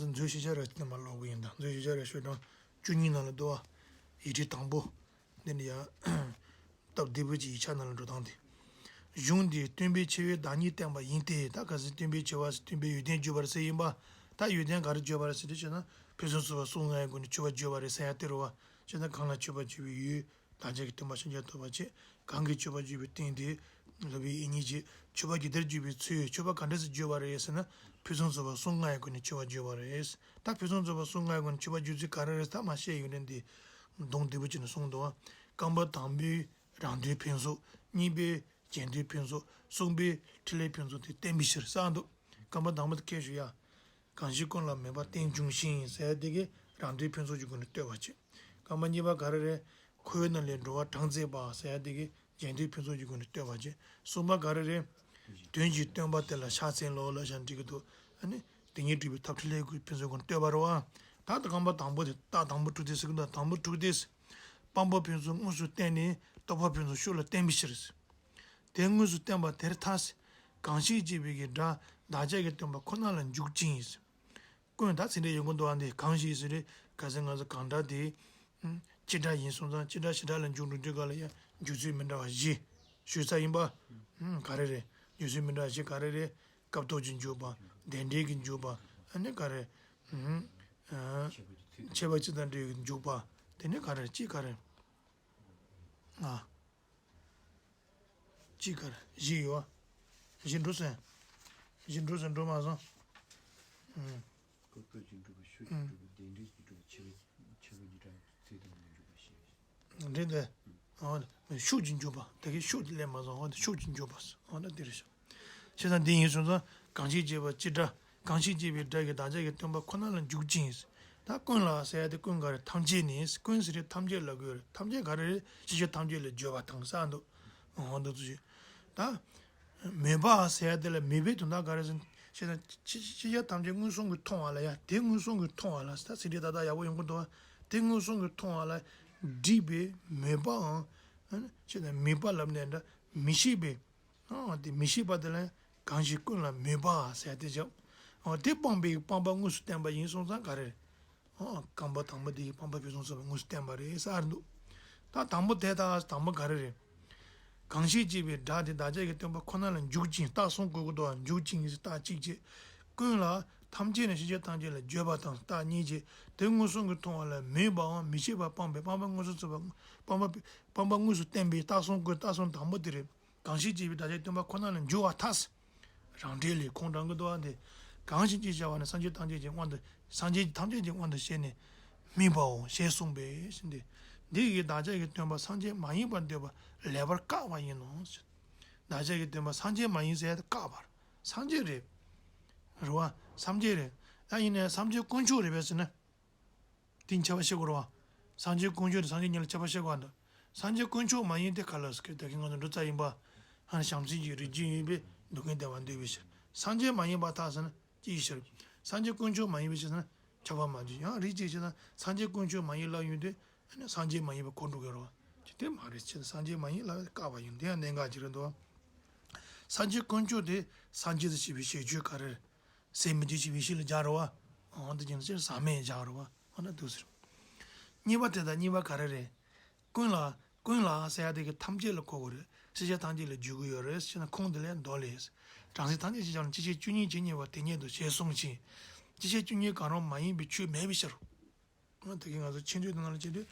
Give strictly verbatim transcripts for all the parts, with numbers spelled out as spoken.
མཛོད་ཤེས་བྱ་ར་ཅིག་ནས་མར་ཀློག་གི་ཡིན་ད། མཛོད་ཤེས་བྱ་ར་ཤོག་གྲངས་བཅུ་གཉིས་ནང་ལ་འདུག་བ། ཡིག་ཕྲེང་དང་པོ། འདི་ནི་ཡང་སྟབས་བདེ་པོ་ཅིག་ཡིག་ཆ་ནང་ལ་འགྲོ་སྟངས་དེ། གཞུང་འདིས་སྟོན་པའི་ཆེ་བའི་བདག་ཉིད་བསྟན་པ་ཡིན་ཏེ། ད་ག་ཟེ་སྟོན་པའི་ཆེ་བ་ཟེ་སྟོན་པའི་ཡོན་ཏན་བརྗོད་པར་ཟེར་ཡིན་པ། ད་ཡོན་ཏན་ག་རེ་བརྗོད་པར་ཟེར་དུས་བྱས་ན་ཕུན་སུམ་ཚོགས་པ་གསུམ་མངའ་བའི་སྒོ་ནས་མཆོད་པ་བརྗོད་པ་རེད་ཟེར་ཡ་དེ་རེད་བ། བྱས་ན་གང་ལ་མཆོད་པ་བརྗོད་པའི་ཡུལ། བདག་ཅག་གི་སྟོན་པ་ཤཱཀྱ་ཐུབ་པ་བྱས། གང་གིས་མཆོད་པ་བརྗོད་པའི་རྟེན་དེ། སློབ་པའི་ཡིད་གཉིས་ཀྱིས་མཆོད་པ་ཇི་ལྟར་བརྗོད་པའི་ཚུལ། མཆོད་པ་ག་འདྲ་སེ་བརྗོད་པ་རེད་ཟེར་ན། ཕུན་སུམ་ཚོགས་པ་གསུམ་མངའ་བའི་སྒོ་ནས་མཆོད་པ་བརྗོད་པ་རེད། ད་ཕུན་སུམ་ཚོགས་པ་གསུམ་མངའ་བའི་སྒོ་ནས་མཆོད་པ་བརྗོད་ཚུལ་ག་རེ་རེད་ད་མ་བཤད་ཡོད་རེད་འདི། གདོང་བདེ་པོ་བྱས་ནས་གསུངས་འདུག་བ། རྐང་པ་དང་པོས་རང་དོན་ཕུན་ཚོགས། གཉིས་པས་གཞན་དོན་ཕུན་ཚོགས། གསུམ་པས་ཕྲིན་ལས་ཕུན་ཚོགས་དེ་བསྟན་པའི་ཕྱིར་གསུངས་འདུག་རྐང་པ་དང་པོ་དེ་ཁྱེར་ཞུ་ཡ། གང་ཞིག་ཀུན་ལ་མོས་པ་རྟེན་འབྱུང་ཞིང་ཟེར་ཡ་དེ་གིས་རང་དོན་ཕུན་ཚོགས་ཀྱི་སྒོ་ནས་བསྟོད་པ་བྱེད། རྐང་པ་གཉིས་པ་ག་རེ་རེད། འཁོར་བའི་ནང་ལས་འགྲོ་བ་དྲངས་མཛད་པ་ཟེར་ཡ་དེ་གིས་གཞན་དོན་ཕུན་ཚོགས་ཀྱི་སྒོ་ནས་བསྟོད་པ་བྱེད། གསུམ་པ་ག་རེ་རེད། དོན་གྱི་སྟོན་པ་དེ་ལ་ཕྱག་འཚལ་ལོ་ལབ་བཞག་འགྲིག་གི་འདུག་ཨ་ནི་དེ་ཉིད་སྒྲུབ་པའི་ཐབས་ཕྲིན་ལས་ཀྱི་ཕུན་ཚོགས་སྒོ་ནས་བསྟོད་པ་རེད་བ། ད་ལྟ་རྐང་པ་དང་པོ་དེ་རྟགས་དང་པོ་དྲུག་སྡེ་ཟེར་གི་འདུག་དང་པོ་དྲུག་སྡེ། སྤངས་པ་ཕུན་ཚོགས་དངོས་སུ་བསྟན་ནས་རྟོགས་པ་ཕུན་ཚོགས་ཤུགས་ལ་བསྟན་པའི་ཕྱིར། དེ་དངོས་སུ་བསྟན་པ་དེར་ཐལ། གང་ཞིག་ཅེས་པའི་གི་སྒྲ་བདག་ཅག་གི་སྟོན་པ་ཁོ་ན་ལ་འཇུག་ཅིང་། ཀུན་ད་ཚིག་འགྲེལ་ཡོང་གི་འདུག་ཨ་འདི་གང་ཞིག་ཟེར་རེད། ག་ཟེར་ང་ཚོ་གང་སྒྲ་དེ། སྤྱི་སྒྲ་ཡིན་སོང་ཙང་སྤྱི་སྒྲ་བྱེ་བྲག་ལ་འཇུག་འགྲོ་དུས་ག་ལ་ཡང་འཇུག་ཚུལ་མི་འདྲ་བ་བཞི། ཞུས་ཚར་ཡིན་པ། ག་རེ་རེད། འཇུག་ཚུལ་མི་འདྲ་བ་བཞི་ག་རེ་རེད། སྐབས་ཐོབ་ཀྱི་འཇུག་པ། བདེན་འབྲེལ་གྱི་འཇུག་པ། ཨ་ནི་ག་རེ། ཁྱད་པར་ཅི་དང་འབྲེལ་བའི་འཇུག་པ། དེ་ནི་ག་རེ་གཅིག་ག་རེ། ཨ། གཅིག་ག་རེ་བཞི་ཡོད། བཞི་འགྲོ་སོང་། བཞི་འགྲོ་སོང་འགྲོ་མ་སོང་། ཨུམ། སྐབས་ཐོབ་ཀྱི་འཇུག་པ་ཆོས་ཀྱི་ཨུམ། འཇུག་པ་བདེན་འབྲེལ་གྱི་འཇུག་པ་ཆེ་བའི་ཆེ་བའི་འཇུག་པ་ཚིག་དང་འཇུག་པ་ཞེས། འདྲེན་ཏེ། ཨོ། ཤུགས་ཀྱི་འཇུག་པ་དེ་གའི་ཤུགས་ཀྱི་ལས་མ་སོང་ཨོ་དེ་ཤུགས་ཀྱི་འཇུག་པ་ཨོ་ན་དེ་རེད་ཤག་བྱས་ཙང་འདི་ཡིན་སོང་ཙང་གང་ཞིག་ཅེས་པ་སྤྱི་སྒྲ། གང་ཞིག་ཅེས་པའི་སྒྲ་གིས་བདག་ཅག་གི་སྟོན་པ་ཁོ་ན་ལ་འཇུག་ཅིང་། ད་ཀུན་ལ་ཟེར་ཡ་དེ་ཀུན་ག་རེ་ཐམས་ཅད་ནི་ཀུན་ཟེར་རེད་ཐམས་ཅད་ལ་དགོས་རེད་ཐམས་ཅད་ག་རེ་རེད་ཤེས་བྱ་ཐམས་ཅད་ལ་བརྗོད་པ་དང་ས་འདུག་འོ་འདུག་ཚུལ་ཞིག་ད། མོས་པ་ཟེར་ཡ་དེ་ལ་མོས་པའི་དོན་དག་ག་རེ་ཟེར་ན་ཤེས་ན་ཤེས་བྱ་ཐམས་ཅད་མངོན་སུམ་གྱིས་མཐོང་བ་ལ་ཡ་དེ་མངོན་སུམ་གྱིས་མཐོང་བ་ལ་ད་ཟེར་རེད་ད་ད་ཡག་པོ་ཡོང་གི་འདུག་བ་དེ་མངོན་སུམ་གྱིས་མཐོང་བ་ལ་སྒྲིབ་པའི་མོས་པའང་ཤེས་ན་མོས་པ་ལབ་ནས་འདྲ་མི་ཤེས་པའི། ཨ་དེ་མི་ཤེས་པ་དེ་ལ་གང་ཞིག་ཀུན་ལ་མོས་པ་ཟེར་དེ་བྱ། ཨ་དེ་སྤངས་པའི་སྤངས་པ་དངོས་སུ་བསྟན་པ་ཡིན་སོང་ཙང་ག་རེ་རེད། ཨ་རྐང་པ་དང་པོ་དེ་ཡི་སྤངས་པ་ཕུན་སུམ་ཚོགས་པ་དངོས་སུ་བསྟན་པ་རེད་ཟེར་འདུག་ད་དང་པོ་དེ་དག་དང་པོ་ག་རེ་རེད། གང་ཞིག་ཅེས་པའི་སྒྲ་དེ་བདག་ཅག་གི་སྟོན་པ་ཁོ་ན་ལ་འཇུག་ཅིང་རྟགས་གསུམ་དགོས་ཀྱི་འདུག་འཇུག་ཅིང་ཟེར་རྟགས་གཅིག་བྱས། ཀུན་ལ་ཐམས་ཅད་ནི་ཤེས་བྱ་ཐམས་ཅད་ལ་བརྗོད་པ་དང་རྟགས་གཉིས་བྱས། དེ་མངོན་སུམ་གྱིས་མཐོང་བ་ལ་མོས་པའམ་མི་ཤེས་པ་སྤངས་པའི་སྤངས་པ་མངོན་སུམ་ཚོགས་པ་སྤངས་པ་སྤངས་པ་མངོན་སུམ་བསྟན་པའི་རྟགས་གསུམ་དགོས་རྟགས་གསུམ་དང་པོ་དེ་རེད། གང་ཞིག་ཅེས་པའི་བདག་ཅག་སྟོན་པ་ཁོ་ན་ལ་འཇུག་པར་ཐལ། རང་འགྲེལ་ལས་ཁོང་དྲངས་ཀྱི་འདུག་བ་འདི། གང་ཞིག་ཅེས་བྱ་བ་ནི་སངས་རྒྱས་ཐམས་ཅད་ཀྱི་དབང་དུ་སངས་རྒྱས་ཐམས་ཅད་ཀྱི་དབང་དུ་བྱས་ནས་སྨོས་པའོ་ཞེས་གསུངས་པས་ཟེར་འདི། འདི་ཡིས་བདག་ཅག་གི་སྟོན་པ་སངས་རྒྱས་མ་ཡིན་པར་འདོད་པ་ལེགས་པར་བཀག་པ་ཡིན་ནོ། བདག་ཅག་གི་སྟོན་པ་སངས་རྒྱས་མ་ཡིན་ཟེར་ཡ་དེ་བཀག་པར། སངས་རྒྱས་རེད། རེད་བ། སངས་རྒྱས་རེད། ད་ཡིན་ནའི་སངས་རྒྱས་དཀོན་མཆོག་རེད་པས་ཟེར་ན། དེ་ཁྱད་པར་ཤེས་དགོས་རེད་བ། སངས་རྒྱས་དཀོན་མཆོག་དང་སངས་རྒྱས་གཉིས་ལ་ཁྱད་པར་ཤེས་དགོས་འདུག་སངས་རྒྱས་དཀོན་མཆོག་མ་ཡིན་ཏེ་ག་ལ་སོགས་ཀྱི་བདག་གི་ང་ཚོ་འགྲོ་རྩ་ཡིན་པ། ཧ་ནི་བྱམས་སེམས་ཀྱི་རིགས་རྒྱུད་ཡིན་པས་སྡུག་བསྔལ་བདེ་བ་འདོད་པའི་ཕྱིར། སངས་རྒྱས་མ་ཡིན་པར་ཐལ་ཟེར་ན་ཅིའི་ཕྱིར། སངས་རྒྱས་དཀོན་མཆོག་མ་ཡིན་པའི་ཕྱིར་ཟེར་ན་ཁྱབ་པ་མ་བྱུང་ཡང་རིགས་གཅིག་བྱས་ན་སངས་རྒྱས་དཀོན་མཆོག་མ་ཡིན་ལབ་ཡོང་དུས་ཨ་ནི་སངས་རྒྱས་མ་ཡིན་པ་གོ་འགྲོ་གི་རེད་བ། ཅི་སྟེ་མ་རེད་ཅེ་ན་སངས་རྒྱས་མ་ཡིན་ལབ་བཀག་པ་ཡིན་དེ་ཡང་གནད་འགག་ཅིག་རེད་འདུག་སངས་རྒྱས་དཀོན་མཆོག་དེ་སངས་རྒྱས་སུ་བྱེད་པའི་བྱེད་ཆོས་ག་རེ། ཟད་མི་འཇིགས་བྱེད་པའི་ཡེ་ཤེས་ལ་སྦྱར་རོ་བ། འོ་འདི་ཀྱང་ཟེར་ཟག་མེད་སྦྱར་རོ་བ། འོ་ན་འདུག་ཟེར། གཉིས་པ་དེ་དང་གཉིས་པ་ག་རེ་རེད། ཀུན་ལ་ཀུན་ལ་ཟེར་ཡ་དེ་གི་ཐམས་ཅད་ལ་གོ་དགོས་རེད། ཤེས་བྱ་ཐམས་ཅད་ལ་འཇུག་གི་ཡོད་རེད་ཟེར་ན་ཁུངས་དེ་ལས་མདོ་ལས། བྲམ་ཟེ་ཐམས་ཅད་ཀྱི་ཕྱོགས་ནས་སྤྱི་བྱེ་བཅུ་གཉིས་ཇི་སྙེད་པ་དེ་སྙེད་དུ་ཞེས་གསུངས་ཤིང་། སྤྱི་བྱེ་བཅུ་གཉིས་གང་རུང་མ་ཡིན་པའི་ཆོས་མེད་པའི་ཕྱིར། ད་གིན་ང་ཚོ་ཆེད་འདོད་དེ་ནང་ལ་བྱེད་དུས།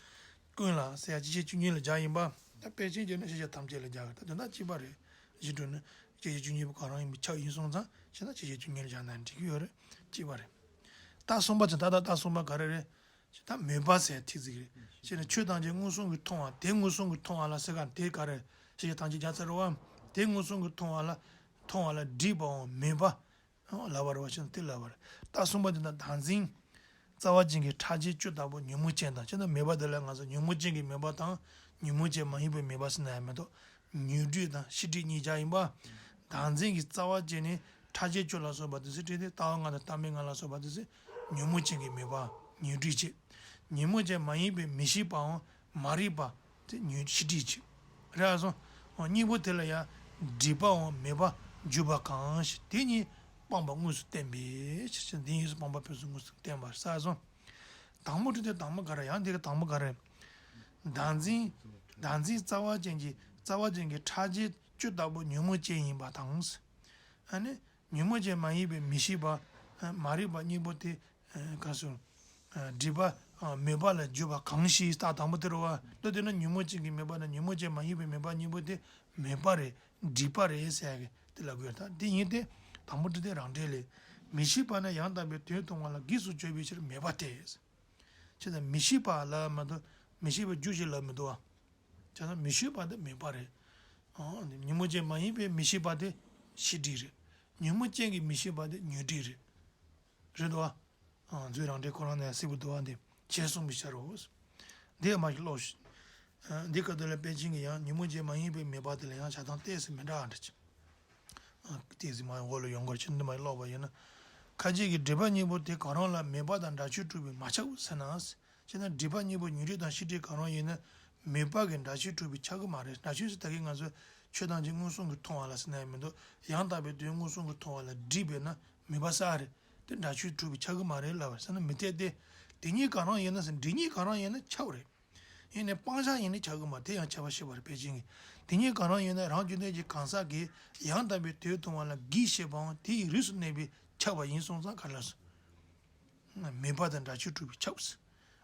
ཀུན་ལ་ཟེར་ཡ་སྤྱི་བྱེ་བཅུ་གཉིས་ལ་སྦྱར་ཡིན་པ། ད་དཔེ་ཅན་བརྗོད་ན་ཤེས་བྱ་ཐམས་ཅད་ལ་སྦྱར་གི་ད་དོན་དག་གཅིག་པ་རེད། གཞི་གྲུབ་ནི་སྤྱི་བྱེ་བཅུ་གཉིས་པོ་གང་རུང་ཡིན་པའི་ཆ་ཡིན་སོང་ཙང་བྱས་ན་སྤྱི་བྱེ་བཅུ་གཉིས་ལ་སྦྱར་ན་འགྲིག་གི་ཡོད་རེད། གཅིག་པ་རེད། རྟགས་གསུམ་པ་དེ་ད་ལྟ་རྟགས་གསུམ་པ་ག་རེ་རེད། ད་མོས་པ་ཟེར་ཐིག་ཚིག་རེད། བྱས་ན་ཆོས་ཐམས་ཅད་མངོན་སུམ་གྱིས་མཐོང་བ་དེ་མངོན་སུམ་གྱིས་མཐོང་བ་ལ་ཟེར་ག་དེ་ག་རེ། ཤེས་བྱ་ཐམས་ཅད་སྦྱར་ཚར་རེད་བ། དེ་མངོན་སུམ་གྱིས་མཐོང་བ་ལ་མཐོང་བ་ལ་སྒྲིབ་པའམ་མོས་པ། ལབ་པ་རེད་བ་ཞེ་ན་དེ་ལབ་པ་རེད། རྟགས་གསུམ་པ་དེ་ན་བདག་འཛིན། རྩ་བ་ཅན་གྱི་ཕྲ་རྒྱས་བཅུ་ལྟ་བུ་ཉོན་མོངས་ཅན་དང་བྱས་ན་མོས་པ་དེ་ལ་ང་ཚོ་ཉོན་མོངས་ཅན་གྱི་མོས་པ་དང་ཉོན་མོངས་ཅན་མ་ཡིན་པའི་མོས་པ་ཟེར་ན་ཡང་མི་འདུག་ཉོན་སྒྲིབ་དང་ཤེས་སྒྲིབ་གཉིས་ཆ་ཡིན་པ། བདག་འཛིན་གྱི་རྩ་བ་ཅན་ནི་ཕྲ་རྒྱས་བཅུ་ལ་སོགས་པ་དེ་ཚོ་བྲིས་ཏེ་ལྟ་བ་ལྔ་དང་ལྟ་མིན་ལྔ་ལ་སོགས་པ་དེ་ཚོ་ཉོན་མོངས་ཅན་གྱི་མོས་པ་ཉོན་སྒྲིབ་བྱེད། ཉོན་མོངས་ཅན་མ་ཡིན་པའི་མི་ཤེས་པའམ་མ་རིག་པ། དེ་ཉོན་ཤེས་སྒྲིབ་ཅིག་རེད་སོང་། གཉིས་པོ་དེ་ལ་ཡང་སྒྲིབ་པའམ་མེད་པ་འཇུག་པ་གང་ཞིག་དེ་གཉིས་ སྤངས་པ་དངོས་སུ་བསྟན་པའི་ཕྱིར་ཕྱིར་འདི་ཡིན་སུ་སྤངས་པ་ཕུན་སུམ་དངོས་སུ་བསྟན་པར་གསལ་སོང་། དང་པོ་དྲི་དེ་དང་པོ་ག་རེ་ཡང་འདི་ག་དང་པོ་ག་རེ། བདག་འཛིན། བདག་འཛིན་རྩ་བ་ཅན་གྱི་རྩ་བ་ཅན་གྱི་ཕྲ་རྒྱས་བཅུ་ལྟ་བུ་ཉོན་མོངས་ཅན་ཡིན་པ་དང་། ཨ་ནི་ཉོན་མོངས་ཅན་མ་ཡིན་པའི་མི་ཤེས་པ། མ་རིག་པ་གཉིས་པོ་དེ། ག་སོ། སྒྲིབ་པ། མོས་པ་ལ་འཇུག་པ་གང་ཞིག་རྟགས་དང་པོ་དེ་རེད་བ། ལྟོས་དེ་ན་ཉོན་མོངས་ཅན་གྱི་མོས་པ་དང་ཉོན་མོངས་ཅན་མ་ཡིན་པའི་མོས་པ་གཉིས་པོ་དེ་མོས་པ་རེད། སྒྲིབ་པ་རེད་ཟེར་ཡ་གི་དེ་ལ་དགོས་ད་དེ་ཡིན་ཏེ། དང་པོ་དྲི་དེ་རང་འགྲེལ་ལས། མི་ཤེས་པ་ནི་ཡང་དག་པའི་དོན་མཐོང་བ་ལ་གེགས་སུ་གྱུར་པའི་ཕྱིར་མོས་པ་སྟེ། བྱས་ཙང་མི་ཤེས་པ་ལ་མ་གཏོགས་མི་ཤེས་པའི་རྒྱུ་ཞིག་ལ་མི་འདུག་བ། བྱས་ཙང་མི་ཤེས་པ་དེ་མོས་པ་རེད། ཨང་། ཉོན་མོངས་ཅན་མ་ཡིན་པའི་མི་ཤེས་པ་དེ་ཤེས་སྒྲིབ་རེད། ཉོན་མོངས་ཅན་གྱི་མི་ཤེས་པ་དེ་ཉོན་སྒྲིབ་རེད། རེད་དོ། ཨང་། མཛོད་རང་འགྲེལ་ཁོ་རང་ནས་གསལ་པོ་འདུག་བ་འདི་ཞེས་གསུངས་པའི་ཕྱིར་རོ། འདི་ཡང་མ་ཞིག་ཀློག་ཤིག་འདི་སྐབས་དེ་ལ་པཎ་ཆེན་གྱིས་ཡང་ཉོན་མོངས་ཅན་མ་ཡིན་པའི་མོས་པ་དེ་ལ་ཡང་ཆ་ཚང་ཏོག་ཙམ་མི་འདྲ་བ་འདྲ་ཅིག་ཏོག་ཙམ་མ་འོག་ལ་ཡོང་དགོས་ཅིག་འདི་མ་ཞིག་ཀློག་པ་ཡིན་ན། ཁ་ཅིག་གིས་སྒྲིབ་པ་གཉིས་པོ་དེ་གང་རུང་ལ་མོས་པ་དང་འདྲ་ཆོས་གྲུབ་པས་མ་ཁྱབ་ཟེར་ན། བྱས་ན་སྒྲིབ་པ་གཉིས་པོ་ཉོན་སྒྲིབ་དང་ཤེས་སྒྲིབ་གང་རུང་ཡིན་ན་མོས་པ་གི་འདྲ་ཆོས་གྲུབ་པས་ཁྱབ་གི་མ་རེད། འདྲ་ཆོས་ཟེར་ད་གིན་ང་ཚོས་ཆོས་ཐམས་ཅད་མངོན་སུམ་གྱིས་མཐོང་བ་ལ་ཟེར་ན་ཡང་མི་འདུག་ཡང་དག་པའི་དོན་མངོན་སུམ་གྱིས་མཐོང་བ་ལ་སྒྲིབ་པས་ན་མོས་པ་གསལ་རེད། དེ་འདྲ་ཆོས་གྲུབ་པས་ཁྱབ་གི་མ་རེད་ལབ་པ་ཟེར་ན་མི་འཐད་དེ། དེ་གཉིས་གང་རུང་ཡིན་ན་ཟེར་སྒྲིབ་གཉིས་གང་རུང་ཡིན་ན་ཁྱབ་རེད། ཡིན་ནའི་སྤང་བྱ་ཡིན་ན་ཁྱབ་གི་མ་རེད། དེ་ཡང་ཁྱབ་པ་ཤེས་པ་རེད་པཎ་ཆེན་གྱིས། དེ་གཉིས་གང་རུང་ཡིན་ན་རང་རྒྱུད་ལྡན་གྱི་གང་ཟག་གིས་ཡང་དག་པའི་དོན་མཐོང་བ་ལ་གེགས་བྱེད་པའང་དེའི་རིགས་སུ་གནས་པས་ཁྱབ་པ་ཡིན་སོང་ཙང་ག་ལ་སོང་། མོས་པ་དང་འདྲ་ཆོས་གྲུབ་པས་ཁྱབ།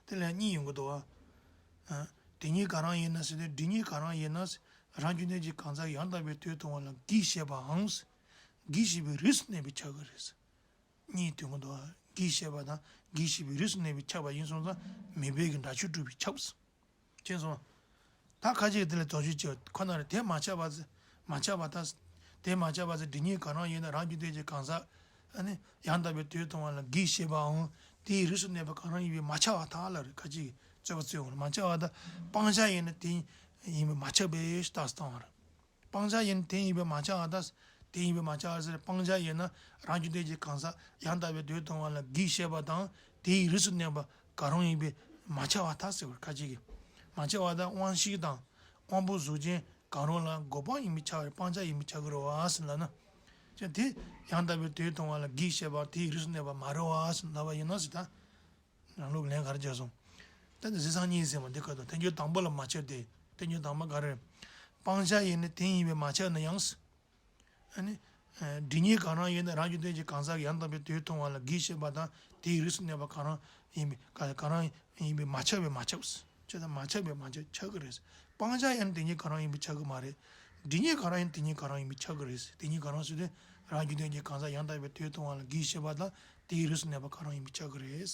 དེ་ལ་གཉིས་ཡོང་གི་འདུག་བ། དེ་གཉིས་གང་རུང་ཡིན་ན་ཟེར་ཏེ་སྒྲིབ་གཉིས་གང་རུང་ཡིན་ན་རང་རྒྱུད་ལྡན་གྱི་གང་ཟག་ཡང་དག་པའི་དོན་མཐོང་བ་ལ་གེགས་བྱེད་པའང་། གེགས་བྱེད་པའི་རིགས་སུ་གནས་པས་ཁྱབ་ཀྱི་རེད། གཉིས་དོན་གོ་འདུག་བ། གེགས་བྱེད་པ་དང་གེགས་བྱེད་པའི་རིགས་སུ་གནས་པས་ཁྱབ་པ་ཡིན་སོང་ཙང་མོས་པའི་གི་འདྲ་ཆོས་གྲུབ་པས་ཁྱབ། མཁྱེན་སོང་། ད་ཁ་ཅིག་དེ་ལ་དོགས་གཅོད་བྱེད་པ་ཁོ་ན་རེད། དེ་མ་ཁྱབ་པ་ཟེར། མ་ཁྱབ་པ་ད། དེ་མ་ཁྱབ་པ་ཟེར་སྒྲིབ་གཉིས་གང་རུང་ཡིན་ན་རང་རྒྱུད་ལྡན་གྱི་གང་ཟག་ཨ་ནི་ཡང་དག་པའི་དོན་མཐོང་བ་ལ་གེགས་བྱེད་པའང་དེའི་རིགས་སུ་གནས་པ་གང་རུང་ཡིན་པས་མ་ཁྱབ་པ་དག་ལ་རེད། ཁ་ཅིག་རྩོད་པ་རྩོད་འོང་མ་ཁྱབ་པ་ད་སྤང་བྱ་ཡིན་ན་དེ་ཡིན་པས་མ་ཁྱབ་པའི་རྟགས་སུ་བཏང་བ་རེད། སྤང་བྱ་ཡིན་དེ་ཡིན་པས་མ་ཁྱབ་པ་དང་། དེ་ཡིན་པས་མ་ཁྱབ་པ་ཟེར་སྤང་བྱ་ཡིན་ན་རང་རྒྱུད་ལྡན་གྱི་གང་ཟག་ཡང་དག་པའི་དོན་མཐོང་བ་ལ་གེགས་བྱེད་པ་དང་དེའི་རིགས་སུ་གནས་པ་གང་རུང་ཡིན་པས་མ་ཁྱབ་པ་དག་ཟེར་བར་ཁ་ཅིག་གིས། མ་ཁྱབ་པ་དང་དབང་ཤེས་དང་དབང་པོ་གཟུགས་ཅན་གང་རུང་ལ་འགོག་པ་ཡིན་པས་ཁྱབ་པ་རེད། སྤང་བྱ་ཡིན་པས་ཁྱབ་ཀྱི་རེད་བ་ཟེར་ལབ་ན། ཅི་དེ་ཡང་དག་པའི་དོན་མཐོང་བ་ལ་གེགས་བྱེད་པ་དེའི་རིགས་སུ་གནས་པ་མ་རེད་བ་ཟེར་ལབ་པ་ཡིན་ན་ཟེར་ད། རང་ལུགས་ལན་ག་རེ་བརྗོད་སོང་། ད་ནི་གཟིགས་སྟངས་གཉིས་ཟེར་བ་འདི་ཁ་ཐུག་དོན་རྒྱུ་དང་པོ་ལ་མ་ཁྱབ་སྟེ། དོན་རྒྱུ་དང་པོ་ག་རེ། སྤང་བྱ་ཡིན་ན་དེ་ཡིན་པས་མ་ཁྱབ་ན་ཡང་། ཨ་ནི། སྒྲིབ་གཉིས་གང་རུང་ཡིན་ན་རང་རྒྱུད་ལྡན་གྱི་གང་ཟག་གི་ཡང་དག་པའི་དོན་མཐོང་བ་ལ་གེགས་བྱེད་པ་དང་དེའི་རིགས་སུ་གནས་པ་གང་རུང་ཡིན་པས་ག་གང་རུང་ཡིན་པས་མ་ཁྱབ་པས་མ་ཁྱབ། ཅེས་དང་མ་ཁྱབ་པས་མ་ཁྱབ་ཁྱབ་ཀྱི་རེད། སྤང་བྱ་ཡིན་ན་དེ་གཉིས་གང་རུང་ཡིན་པས་ཁྱབ་ཀྱི་མ་རེད། སྒྲིབ་གཉིས་གང་རུང་ཡིན་ན་དེ་གཉིས་གང་རུང་ཡིན་པས་ཁྱབ་ཀྱི་རེད། དེ་གཉིས་གང་རུང་ཟེར་དུས་རང་རྒྱུད་ལྡན་གྱི་གང་ཟག་ཡང་དག་པའི་དོན་མཐོང་བ་ལ་གེགས་བྱེད་པ་དང་དེའི་རིགས་སུ་གནས་པ་གང་རུང་ཡིན་པས་ཁྱབ་ཀྱི་རེད།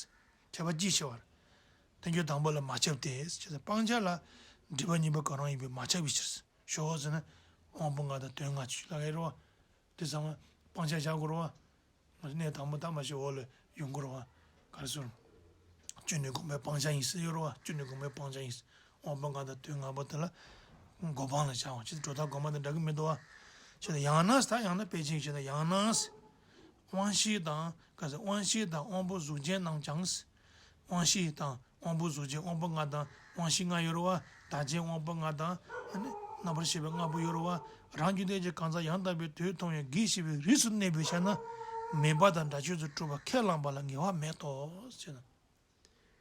ཁྱབ་པ་ཅིའི་ཕྱིར་བར། དོན་རྒྱུ་དང་པོ་ལ་མ་ཁྱབ་སྟེ། ཅེས་སྤང་བྱ་ལ་སྒྲིབ་པ་གཉིས་པོ་གང་རུང་ཡིན་པས་མ་ཁྱབ་པའི་ཕྱིར། ཞོག་ཟེར་ན། དབང་པོ་ལྔ་དང་དོན་ལྔ་ཅིག་ལ་ཡོད་རེད་བ། དེ་ཚང་མ་སྤང་བྱ་བཞག་དགོས་རེད་བ། ང་ཚོ་གནས་དང་པོ་ད་མ་ཤི་འོག་ལ་ཡོང་དགོས་རེད་བ། ག་རེ་ཟེར། སྤྱོད་ནུས་གོང་མའི་སྤང་བྱ་ཡིན་ཟེར་ཡོད་རེད་བ། སྤྱོད་ནུས་གོང་མའི་སྤང་བྱ་ཡིན་ཟེར། དབང་པོ་ལྔ་དང་དོན་ལྔ་པོ་དེ་ལ་གོ་འཕང་ལ་བཞག་པ་ཅིག་གྲུབ་མཐའ་གོང་མ་དང་འདྲ་གི་མི་འདུག་བ། ཅེས་དང་ཡང་ན་ཟེར་ད་ཡང་ན་དཔེ་ཅིག་བྱས་ན་ཡང་ན་ཟེར། དབང་ཤེས་དང་ག་ཟེར་དབང་ཤེས་དང་དབང་པོ་གཟུགས་ཅན་རྣམས་ཀྱང་ཟེར། དབང་ཤེས་དང་དབང་པོ་གཟུགས་ཅན་དབང་པོ་ལྔ་དང་དབང་ཤེས་ལྔ་ཡོད་རེད་བ། བདག་ཅན་དབང་པོ་ལྔ་དང་ཨ་ནི་རྣམ་པར་ཤེས་པའི་ལྔ་པོ་ཡོད་རེད་བ། རང་རྒྱུད་ལྡན་གྱི་གང་ཟག་ཡང་དག་པའི་དོན་མཐོང་བའི་གེགས་བྱེད་པའི་རིགས་སུ་གནས་པའི་ཕྱིར་ན་མོས་པ་དང་འདྲ་ཆོས་སུ་གྲུབ་པ་ཁས་བླངས་པ་ལ་ངེས་པ་མེད་དོ་ཟེར་ན།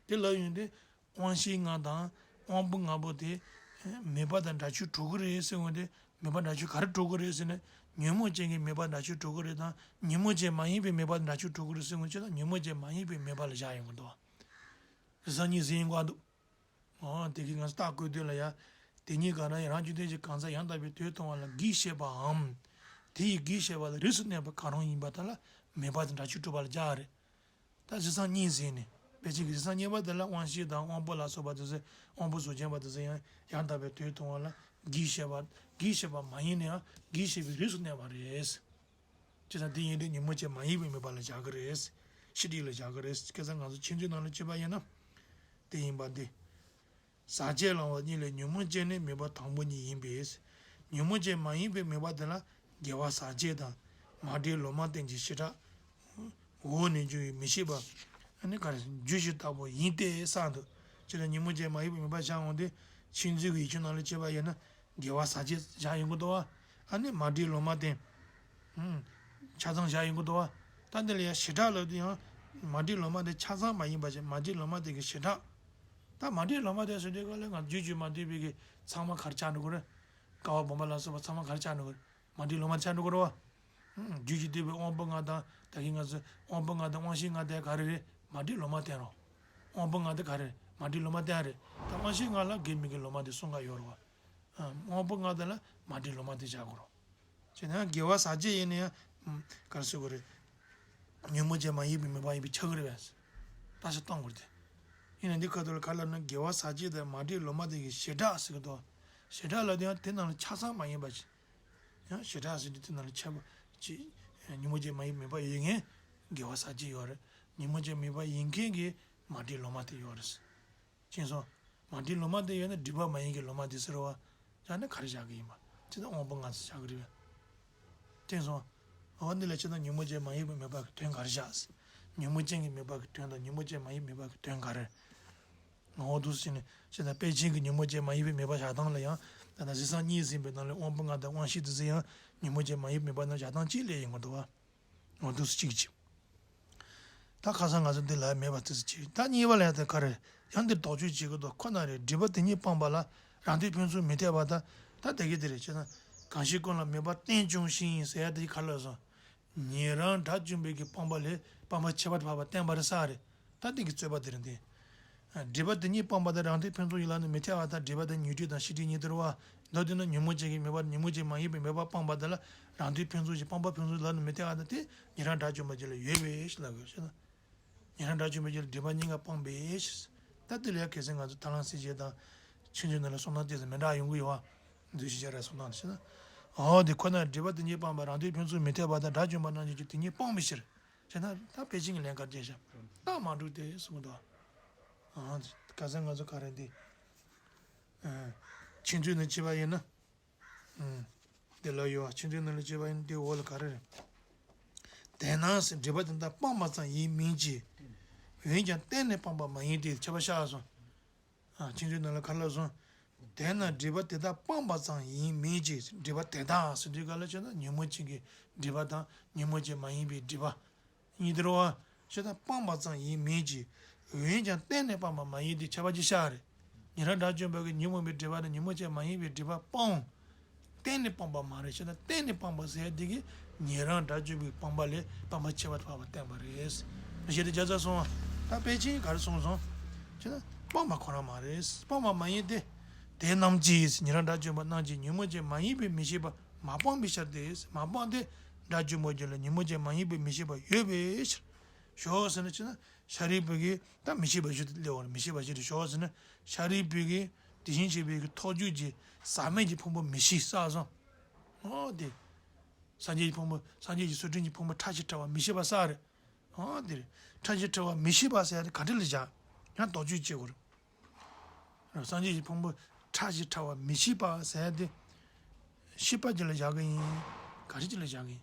དེ་ལབ་ཡོང་དུས་དབང་ཤེས་ལྔ་དང་དབང་པོ་ལྔ་པོ་དེ་མོས་པ་དང་འདྲ་ཆོས་གྲུབ་ཀྱི་རེད་ཟེར་འོང་དུས་མོས་པ་འདྲ་ཆོས་ག་རེ་གྲུབ་ཀྱི་རེད་ཟེར་ན་ཉོན་མོངས་ཅན་གྱི་མོས་པ་འདྲ་ཆོས་གྲུབ་ཀྱི་རེད་དང་ཉོན་མོངས་ཅན་མ་ཡིན་པའི་མོས་པ་འདྲ་ཆོས་གྲུབ་ཀྱི་རེད་ཟེར་འོང་དུས་ཉོན་མོངས་ཅན་མ་ཡིན་པའི་མོས་པ་ལ་བཞག་ཡོང་གི་འདུག་བ། རེ་ས་གཉིས་ཟིན་ཡོང་གི་འདུག་ཨོ་དེ་གི་ང་ཚོ་རྟགས་བཀོད་དོན་ལ་ཡ། དེ་གཉིས་གང་རུང་ཡང་རང་རྒྱུད་ལྡན་གྱི་གང་ཟག་ཡང་དག་པའི་དོན་མཐོང་བ་ལ་གེགས་བྱེད་པའམ། དེ་ཡི་གེགས་བྱེད་པ་ལ་རིགས་སུ་གནས་པ་གང་རུང་ཡིན་པ་དག་ལ་མོས་པ་དང་འདྲ་ཆོས་གྲུབ་པ་ལ་སྦྱར་རེད། ད་གཟིགས་སྟངས་གཉིས་ཟིན་ནས་དཔེ་ཅིག་གི་གཟིགས་སྟངས་གཉིས་པ་དེ་ལ་དབང་ཤེས་དང་དབང་པོ་ལ་སོགས་པ་དེ་ཚོ་དབང་པོ་གཟུགས་ཅན་པ་དེ་ཚོ་ཡང་ཡང་དག་པའི་དོན་མཐོང་བ་ལ་གེགས་བྱེད་པ་གེགས་བྱེད་པ་མ་ཡིན་ན་ཡང་གེགས་བྱེད་པའི་རིགས་སུ་གནས་པ་རེད། ཅེས་དང་དེ་ཡིན་དུས་ཉོན་མོངས་ཅན་མ་ཡིན་པའི་མོས་པ་ལ་བཞག་གི་རེད། ཤེས་སྒྲིབ་ལ་བཞག་གི་རེད། ཁ་སང་ང་ཚོ་མཁྱེན་བརྩེ་ནང་ལ་བྱས་པ་ཡིན་ན། དེ་ཡིན་པ་འདི། ཟག་བཅས་བླང་བ་གཉིས་ལས་ཉོན་མོངས་ཅན་ནི་མོས་པ་དང་པོ་ཉིད་ཡིན་པས། ཉོན་མོངས་ཅན་མ་ཡིན་པའི་མོས་པ་དེ་ལ་དགེ་བ་ཟག་བཅས་དང་མ་འདྲེས་ལོག་མ་བརྟེན་གྱི་བྱེ་བྲག་འོག་ནས་འབྱུང་བའི་མི་ཤེས་པ། ཨ་ནི་ག་རེ་རྒྱུ་ཞིག་ལྟ་བུ་ཡིན་ཏེ་བསམ་འདུག་ཅེས་དང་ཉོན་མོངས་ཅན་མ་ཡིན་པའི་མོས་པ་བཞག་འོང་དུས་མཁྱེན་བརྩེ་གི་ཡིད་ཆེས་ནང་ལ་བྱས་པ་ཡིན་ན། དགེ་བ་ཟག་བཅས་བཞག་ཡོང་གི་འདུག་བ། ཨ་ནི་མ་འདྲེས་ལོག་མ་བརྟེན། ཧུམ། ཆ་ཚང་བཞག་ཡོང་གི་འདུག་བ། ད་འདི་ལ་ཡང་བྱེ་བྲག་ལབ་དུས་ཡང་མ་འདྲིས་ལོ་མ་དེ་ཆ་ཚང་མ་ཡིན་པ་ཅིག་མ་འདྲིས་ལོ་མ་དེ་གི་བྱེ་བྲག་ད་མ་འདྲིས་ལོ་མ་དེ་ཟེར་དུས་ག་ལ་ང་རྒྱུད་ཀྱི་མ་འདྲིས་པའི་གི་ཚང་མ་ག་རེ་ཆགས་འགྲོ་གི་རེད། ཀ་བ་བུམ་པ་ལ་སོགས་པ་ཚང་མ་ག་རེ་ཆགས་འགྲོ་གི་རེད། མ་འདྲིས་ལོ་མ་ཆགས་འགྲོ་གི་རེད་བ། རྒྱུད་ཀྱིས་བསྡུས་པའི་དབང་པོ་ལྔ་དང་ད་གིན་ང་ཚོས་དབང་པོ་ལྔ་དང་དབང་ཤེས་ལྔ་དེ་ག་རེ་རེད། མ་འདྲིས་ལོ་མ་དེ་རེད། དབང་པོ་ལྔ་དེ་ག་རེ་རེད། མ་འདྲིས་ལོ་མ་དེ་རེད། ད་དབང་ཤེས་ལྔ་ལ་དགེ་མི་དགེ་ལོ་མ་དེ་གསུམ་ཀ་ཡོད་རེད་བ། དབང་པོ་ལྔ་དེ་ལ་མ་འདྲིས་ལོ་མ་དེ་བཞག་དགོས་རེད། བྱས་ན་དགེ་བ་ཟག་བཅས་ཡིན་ན་ཡང་ག་རེ་ཟེར་དགོས་རེད། ཉོན་མོངས་ཅན་མ་ཡིན་པའི་མོས་པ་ཡིན་པས་ཁྱབ་ཀྱི་རེད་པས། བརྟག་དཔྱད་གཏོང་དགོས་རེད་དེ། ཡིན་ན་འདི་ཁ་ཐུག་ལ་ག་ལབ་ན་དགེ་བ་ཟག་བཅས་དང་མ་འདྲིས་ལོ་མ་དེ་གི་བྱེ་བྲག་ཟེར་གི་འདུག་བྱེ་བྲག་ལབ་དུས་ཡང་དེ་ནང་ལ་ཆ་ཚང་མ་ཡིན་པ་ཅིག་ཡང་བྱེ་བྲག་ཟེར་དུས་དེ་ནང་ལ་ཁྱད་པར་ཅིག་ཉོན་མོངས་ཅན་མ་ཡིན་པའི་མོས་པ་ཡོད་མཁན་དགེ་བ་ཟག་བཅས་ཡོད་རེད། ཉོན་མོངས་ཅན་མོས་པ་ཡིན་མཁན་གྱི་མ་འདྲིས་ལོ་མ་དེ་ཡོད་རེད། མཁྱེན་སོང་། མ་འདྲིས་ལོ་མ་དེ་ཡོད་ན་སྒྲིབ་པ་མ་ཡིན་གྱི་ལོ་མ་དེ་ཟེར་བ། ཡང་ན་ག་རེ་བཞག་གི་ཡིན་པ། ཅི་ལྟར་དབང་པོ་ལྔ་ཟེར་བཞག་གི་རེད་པས། མཁྱེན་སོང་། འོ་འདི་ལ་ཅི་ལྟར་ཉོན་མོངས་ཅན་མ་ཡིན་པའི་མོས་པ་གི་དོན་ག་རེ་བཞག་ཟེར། ཉོན་མོངས་ཅན་གྱི་མོས་པ་གི་དོན་དང་ཉོན་མོངས་ཅན་མ་ཡིན་མོས་པ་གི་དོན་ག་རེ། འོ་འདུག་སེ་བྱས་ནས་ཅི་ལྟར་དཔལ་ཆེན་གྱི་ཉོན་མོངས་ཅན་མ་ཡིན་པའི་མོས་པ་བཞག་སྟངས་ལ་ཡང་ད་ལྟ་གཟིགས་སམ་གཉིས་ཟིན་པའི་ནང་ལ་དབང་པོ་ལྔ་དང་དབང་ཤེས་དེ་ཚོ་ཡང་ཉོན་མོངས་ཅན་མ་ཡིན་པའི་མོས་པ་ནང་བཞག་སྟངས་གཅིག་ལས་ཡིན་དགོས་འདུག་བ། འོ་འདུག་སེ་གཅིག་གཅིག་ད་ཁ་སང་ང་ཚོ་འདི་ལ་མེད་པ་དེ་ཚོ་གཅིག་ད་གཉིས་པ་ལ་ཡང་དེ་ག་རེ། ཡང་འདིར་དོགས་གཅོད་བྱེད་ཀྱི་འདུག་ཁོ་ན་རེ་སྒྲིབ་པ་དེ་ཉིད་སྤངས་པ་ལ་རང་དོན་ཕན་ཚུན་མི་འཐད་པ་དང་ད་དེ་གི་དེ་རེད་ཅེ་ན། གང་ཞིག་ཀུན་ལ་མོས་པ་རྟེན་བཅངས་ཤིང་ཟེར་ཡ་དེ་ག་ལ་སོང་། ཉན་རང་དགྲ་བཅོམ་པའི་གི་སྤངས་པ་ལས་སྤངས་པ་ཁྱད་པར་དུ་འཕགས་པ་བསྟན་པ་རེད་ས་རེད། ད་དེ་གི་རྩོད་པ་དེ་རེད་འདི། སྒྲིབ་པ་དེ་ཉིད་སྤངས་པ་དང་རང་དོན་ཕན་ཚུན་ཡིན་ལ་ནི་མི་འཐད་པ་དང་སྒྲིབ་པ་དང་ཉོན་སྒྲིབ་དང་ཤེས་སྒྲིབ་གཉིས་དེ་རེད་བ། མདོར་བསྡུས་ན་ཉོན་མོངས་ཅན་གྱི་མོས་པ་དང་ཉོན་མོངས་ཅན་མ་ཡིན་པའི་མོས་པ་སྤངས་པ་དེ་ལ་རང་དོན་ཕན་ཚུན་གྱི་སྤངས་པ་ཕན་ཚུན་ལ་ནི་མི་འཐད་པ་དང་དེ་ཉན་རང་དགྲ་བཅོམ་པ་ཅིག་ལ་ཡོད་པའི་ཕྱིར་ལབ་དགོས་ཞེ་ན། ཉན་རང་དགྲ་བཅོམ་པ་ཅིག་ལ་སྒྲིབ་པ་གཉིས་ཀ་སྤངས་པའི་ཕྱིར། ད་དེ་ལ་ཡང་གལ་སྲིད་ང་ཚོ་ཐར་ལམ་སྲིད་བྱུས་དང་ཆོས་འབྱུང་ནང་ལ་གསུང་སྟངས་དེ་ཚོ་མི་འདྲ་ཡོང་གི་ཡོད་བ། འདུས་བྱས་ཤེས་བྱ་ར་གསུང་སྟངས་དེ་ཞེ་ན། འོ་དེ་ཁོ་ན་སྒྲིབ་པ་དེ་ཉིད་སྤངས་པ་རང་དོན་ཕན་ཚུན་མི་འཐད་པ་དང་དགྲ་བཅོམ་པ་རྣམས་ཀྱིས་ཀྱང་དེ་ཉིད་སྤང་བའི་ཕྱིར། ཞེ་ན་ད་ཕལ་ཆེར་གྱི་ལན་ཁ་རྒྱས་ཤག་རྟགས་མ་གྲུབ་སྟེ་གསུངས་འདུག་ཨ་ནི་ཁ་སང་ང་ཚོ་ག་རེ་འདི། ཨ་ཁྱེད་ཚོས་ནི་བྱས་པ་ཡིན་ན། ཨ་འདི་ལ་ཡོད་ཨ་ཁྱེད་ཚོས་ནི་ལ་བྱས་པ་ཡིན་འདི་འོག་ལ་ག་རེ་རེད། དེས་ན་ཟེར་སྒྲིབ་པ་དེ་དག་སྤངས་པ་ཙམ་ཡིན་མིན་གྱི། འོན་ཀྱང་གཏན་ནས་སྤངས་པ་མ་ཡིན་ཏེ་ཁྱབ་པ་ཤར་སོང་། ཨ་ཁྱེད་ཚོས་ནི་ལ་ག་ལ་སོང་། དེས་ན་སྒྲིབ་པ་དེ་དག་སྤངས་པ་ཙམ་ཡིན་མིན་གྱི་སྒྲིབ་པ་དེ་དག་ཟེར་དུས་ག་ལ་བྱས་ན་ཉོན་མོངས་ཅན་གྱི་སྒྲིབ་པ་དང་ཉོན་མོངས་ཅན་མ་ཡིན་པའི་སྒྲིབ་པ། གཉིས་དེ་རེད་བ། ཞེ་ན་སྤངས་པ་ཙམ་ཡིན་མིན་གྱི། འོན་ཀྱང་གཏན་ནས་སྤངས་པ་མ་ཡིན་ཏེ་ཁྱབ་པ་ཅིག་ཤར་རེད། ཉན་རང་དགྲ་བཅོམ་པ་གིས་ཉོན་མོངས་པའི་སྒྲིབ་པ་དང་ཉོན་མོངས་ཅན་མ་ཡིན་པའི་སྒྲིབ་པ་སྤངས། གཏན་ནས་སྤངས་པ་མ་རེད་ཞེ་ན་གཏན་ནས་སྤངས་པ་ཟེར་དེ་གིས་ཉན་རང་དགྲ་བཅོམ་པའི་སྤངས་པ་ལས་སྤངས་པ་ཁྱད་པར་དུ་འཕགས་པ་བསྟན་པ་རེད། གཞི་དེ་རྒྱ་ཚ་སོང་བ། ད་དཔེ་ཅན་ག་རེ་གསུངས་སོང་། ཞེ་ན་སྤངས་པ་ཁོ་རང་མ་རེད། སྤངས་པ་མ་ཡིན་ཏེ། དེ་རྣམས་ཀྱིས་ཉན་རང་དགྲ་བཅོམ་པ་རྣམས་ཀྱིས་ཉོན་མོངས་ཅན་མ་ཡིན་པའི་མི་ཤེས་པ་མ་སྤངས་པའི་ཕྱིར་ཏེ། མ་སྤངས་ཏེ། དགྲ་བཅོམ་པ་ཅིག་ལ་ཉོན་མོངས་ཅན་མ་ཡིན་པའི་མི་ཤེས་པ་ཡོད་པའི་ཕྱིར། ཞོག་ཟེར་ན་ཅི་ན་ཤཱ་རིའི་བུ་གིས་ད་མི་ཤེས་པ་ཞིག་སླེབས་པ་རེད། མི་ཤེས་པ་ཞིག་རེད་ཞོག་ཟེར་ན་ཤཱ་རིའི་བུ་གིས་དེ་བཞིན་གཤེགས་པའི་གི་ཐུགས་རྒྱུད་ཀྱི་ཟག་མེད་ཀྱི་ཕུང་པོ་མི་ཤེས་བསགས་སོང་། འོ་དེ། སངས་རྒྱས་ཀྱི་ཕུང་པོ་སངས་རྒྱས་ཀྱི་ཚུལ་ཁྲིམས་ཀྱི་ཕུང་པོ་ཁྲག་ཕྱིར་ཕྲ་བ་མི་ཤེས་པ་བསགས་རེད། འོ་དེ་རེད། ཁྲག་ཕྱིར་ཕྲ་བ་མི་ཤེས་པ་ཟེར་ཡ་དེ་ག་འདྲ་ལ་བཞག་ཡང་དོགས་གཅོད་བྱེད་དགོས་རེད། སངས་རྒྱས་ཀྱི་ཕུང་པོ་ཁྲག་ཕྱིར་ཕྲ་བ་མི་ཤེས་པ་ཟེར་ཡ་དེ། ཤེས་པ་ཅིག་ལ་བཞག་གི་ཡིན། ག་རེ་ཅིག་ལ་བཞག་གི་ཡིན།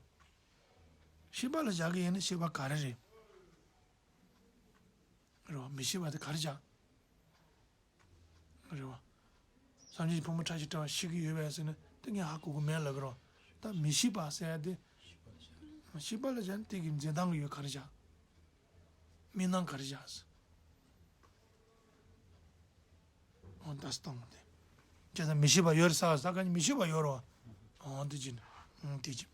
ཤེས་པ་ལ་བཞག་གི་ཡིན་ན་ཤེས་པ་ག་རེ་རེད། རེད་བ། མི་ཤེས་པ་དེ་ག་རེ་བཞག་རེད་བ། སངས་རྒྱས་ཀྱི་ཕུང་པོ་ཁྲག་ཕྱིར་ཕྲ་བ་ཤེས་ཀྱི་ཡོད་པས་ཟེར་ན་དེ་ངས་ཧ་གོ་གི་མེད་ལབ་ཀྱི་རེད་བ། ད་མི་ཤེས་པ་ཟེར་ཡ་དེ། ཤེས་པ་ལ་བཞག་ན་དེ་གི་འཛིན་སྟངས་ཀྱི་ཡོད་ག་རེ་བཞག་མིག་ནང་ག་རེ་བཞག་ཟེར། འོ་ད་སྟོང་སྟེ། བྱས་ཙང་མི་ཤེས་པ་ཡོད་རེད་ས་ས་ག་ནས་མི་ཤེས་པ་ཡོད་རེད་བ། འོ་དེ་ཅི་ནས་དེ་ཅི།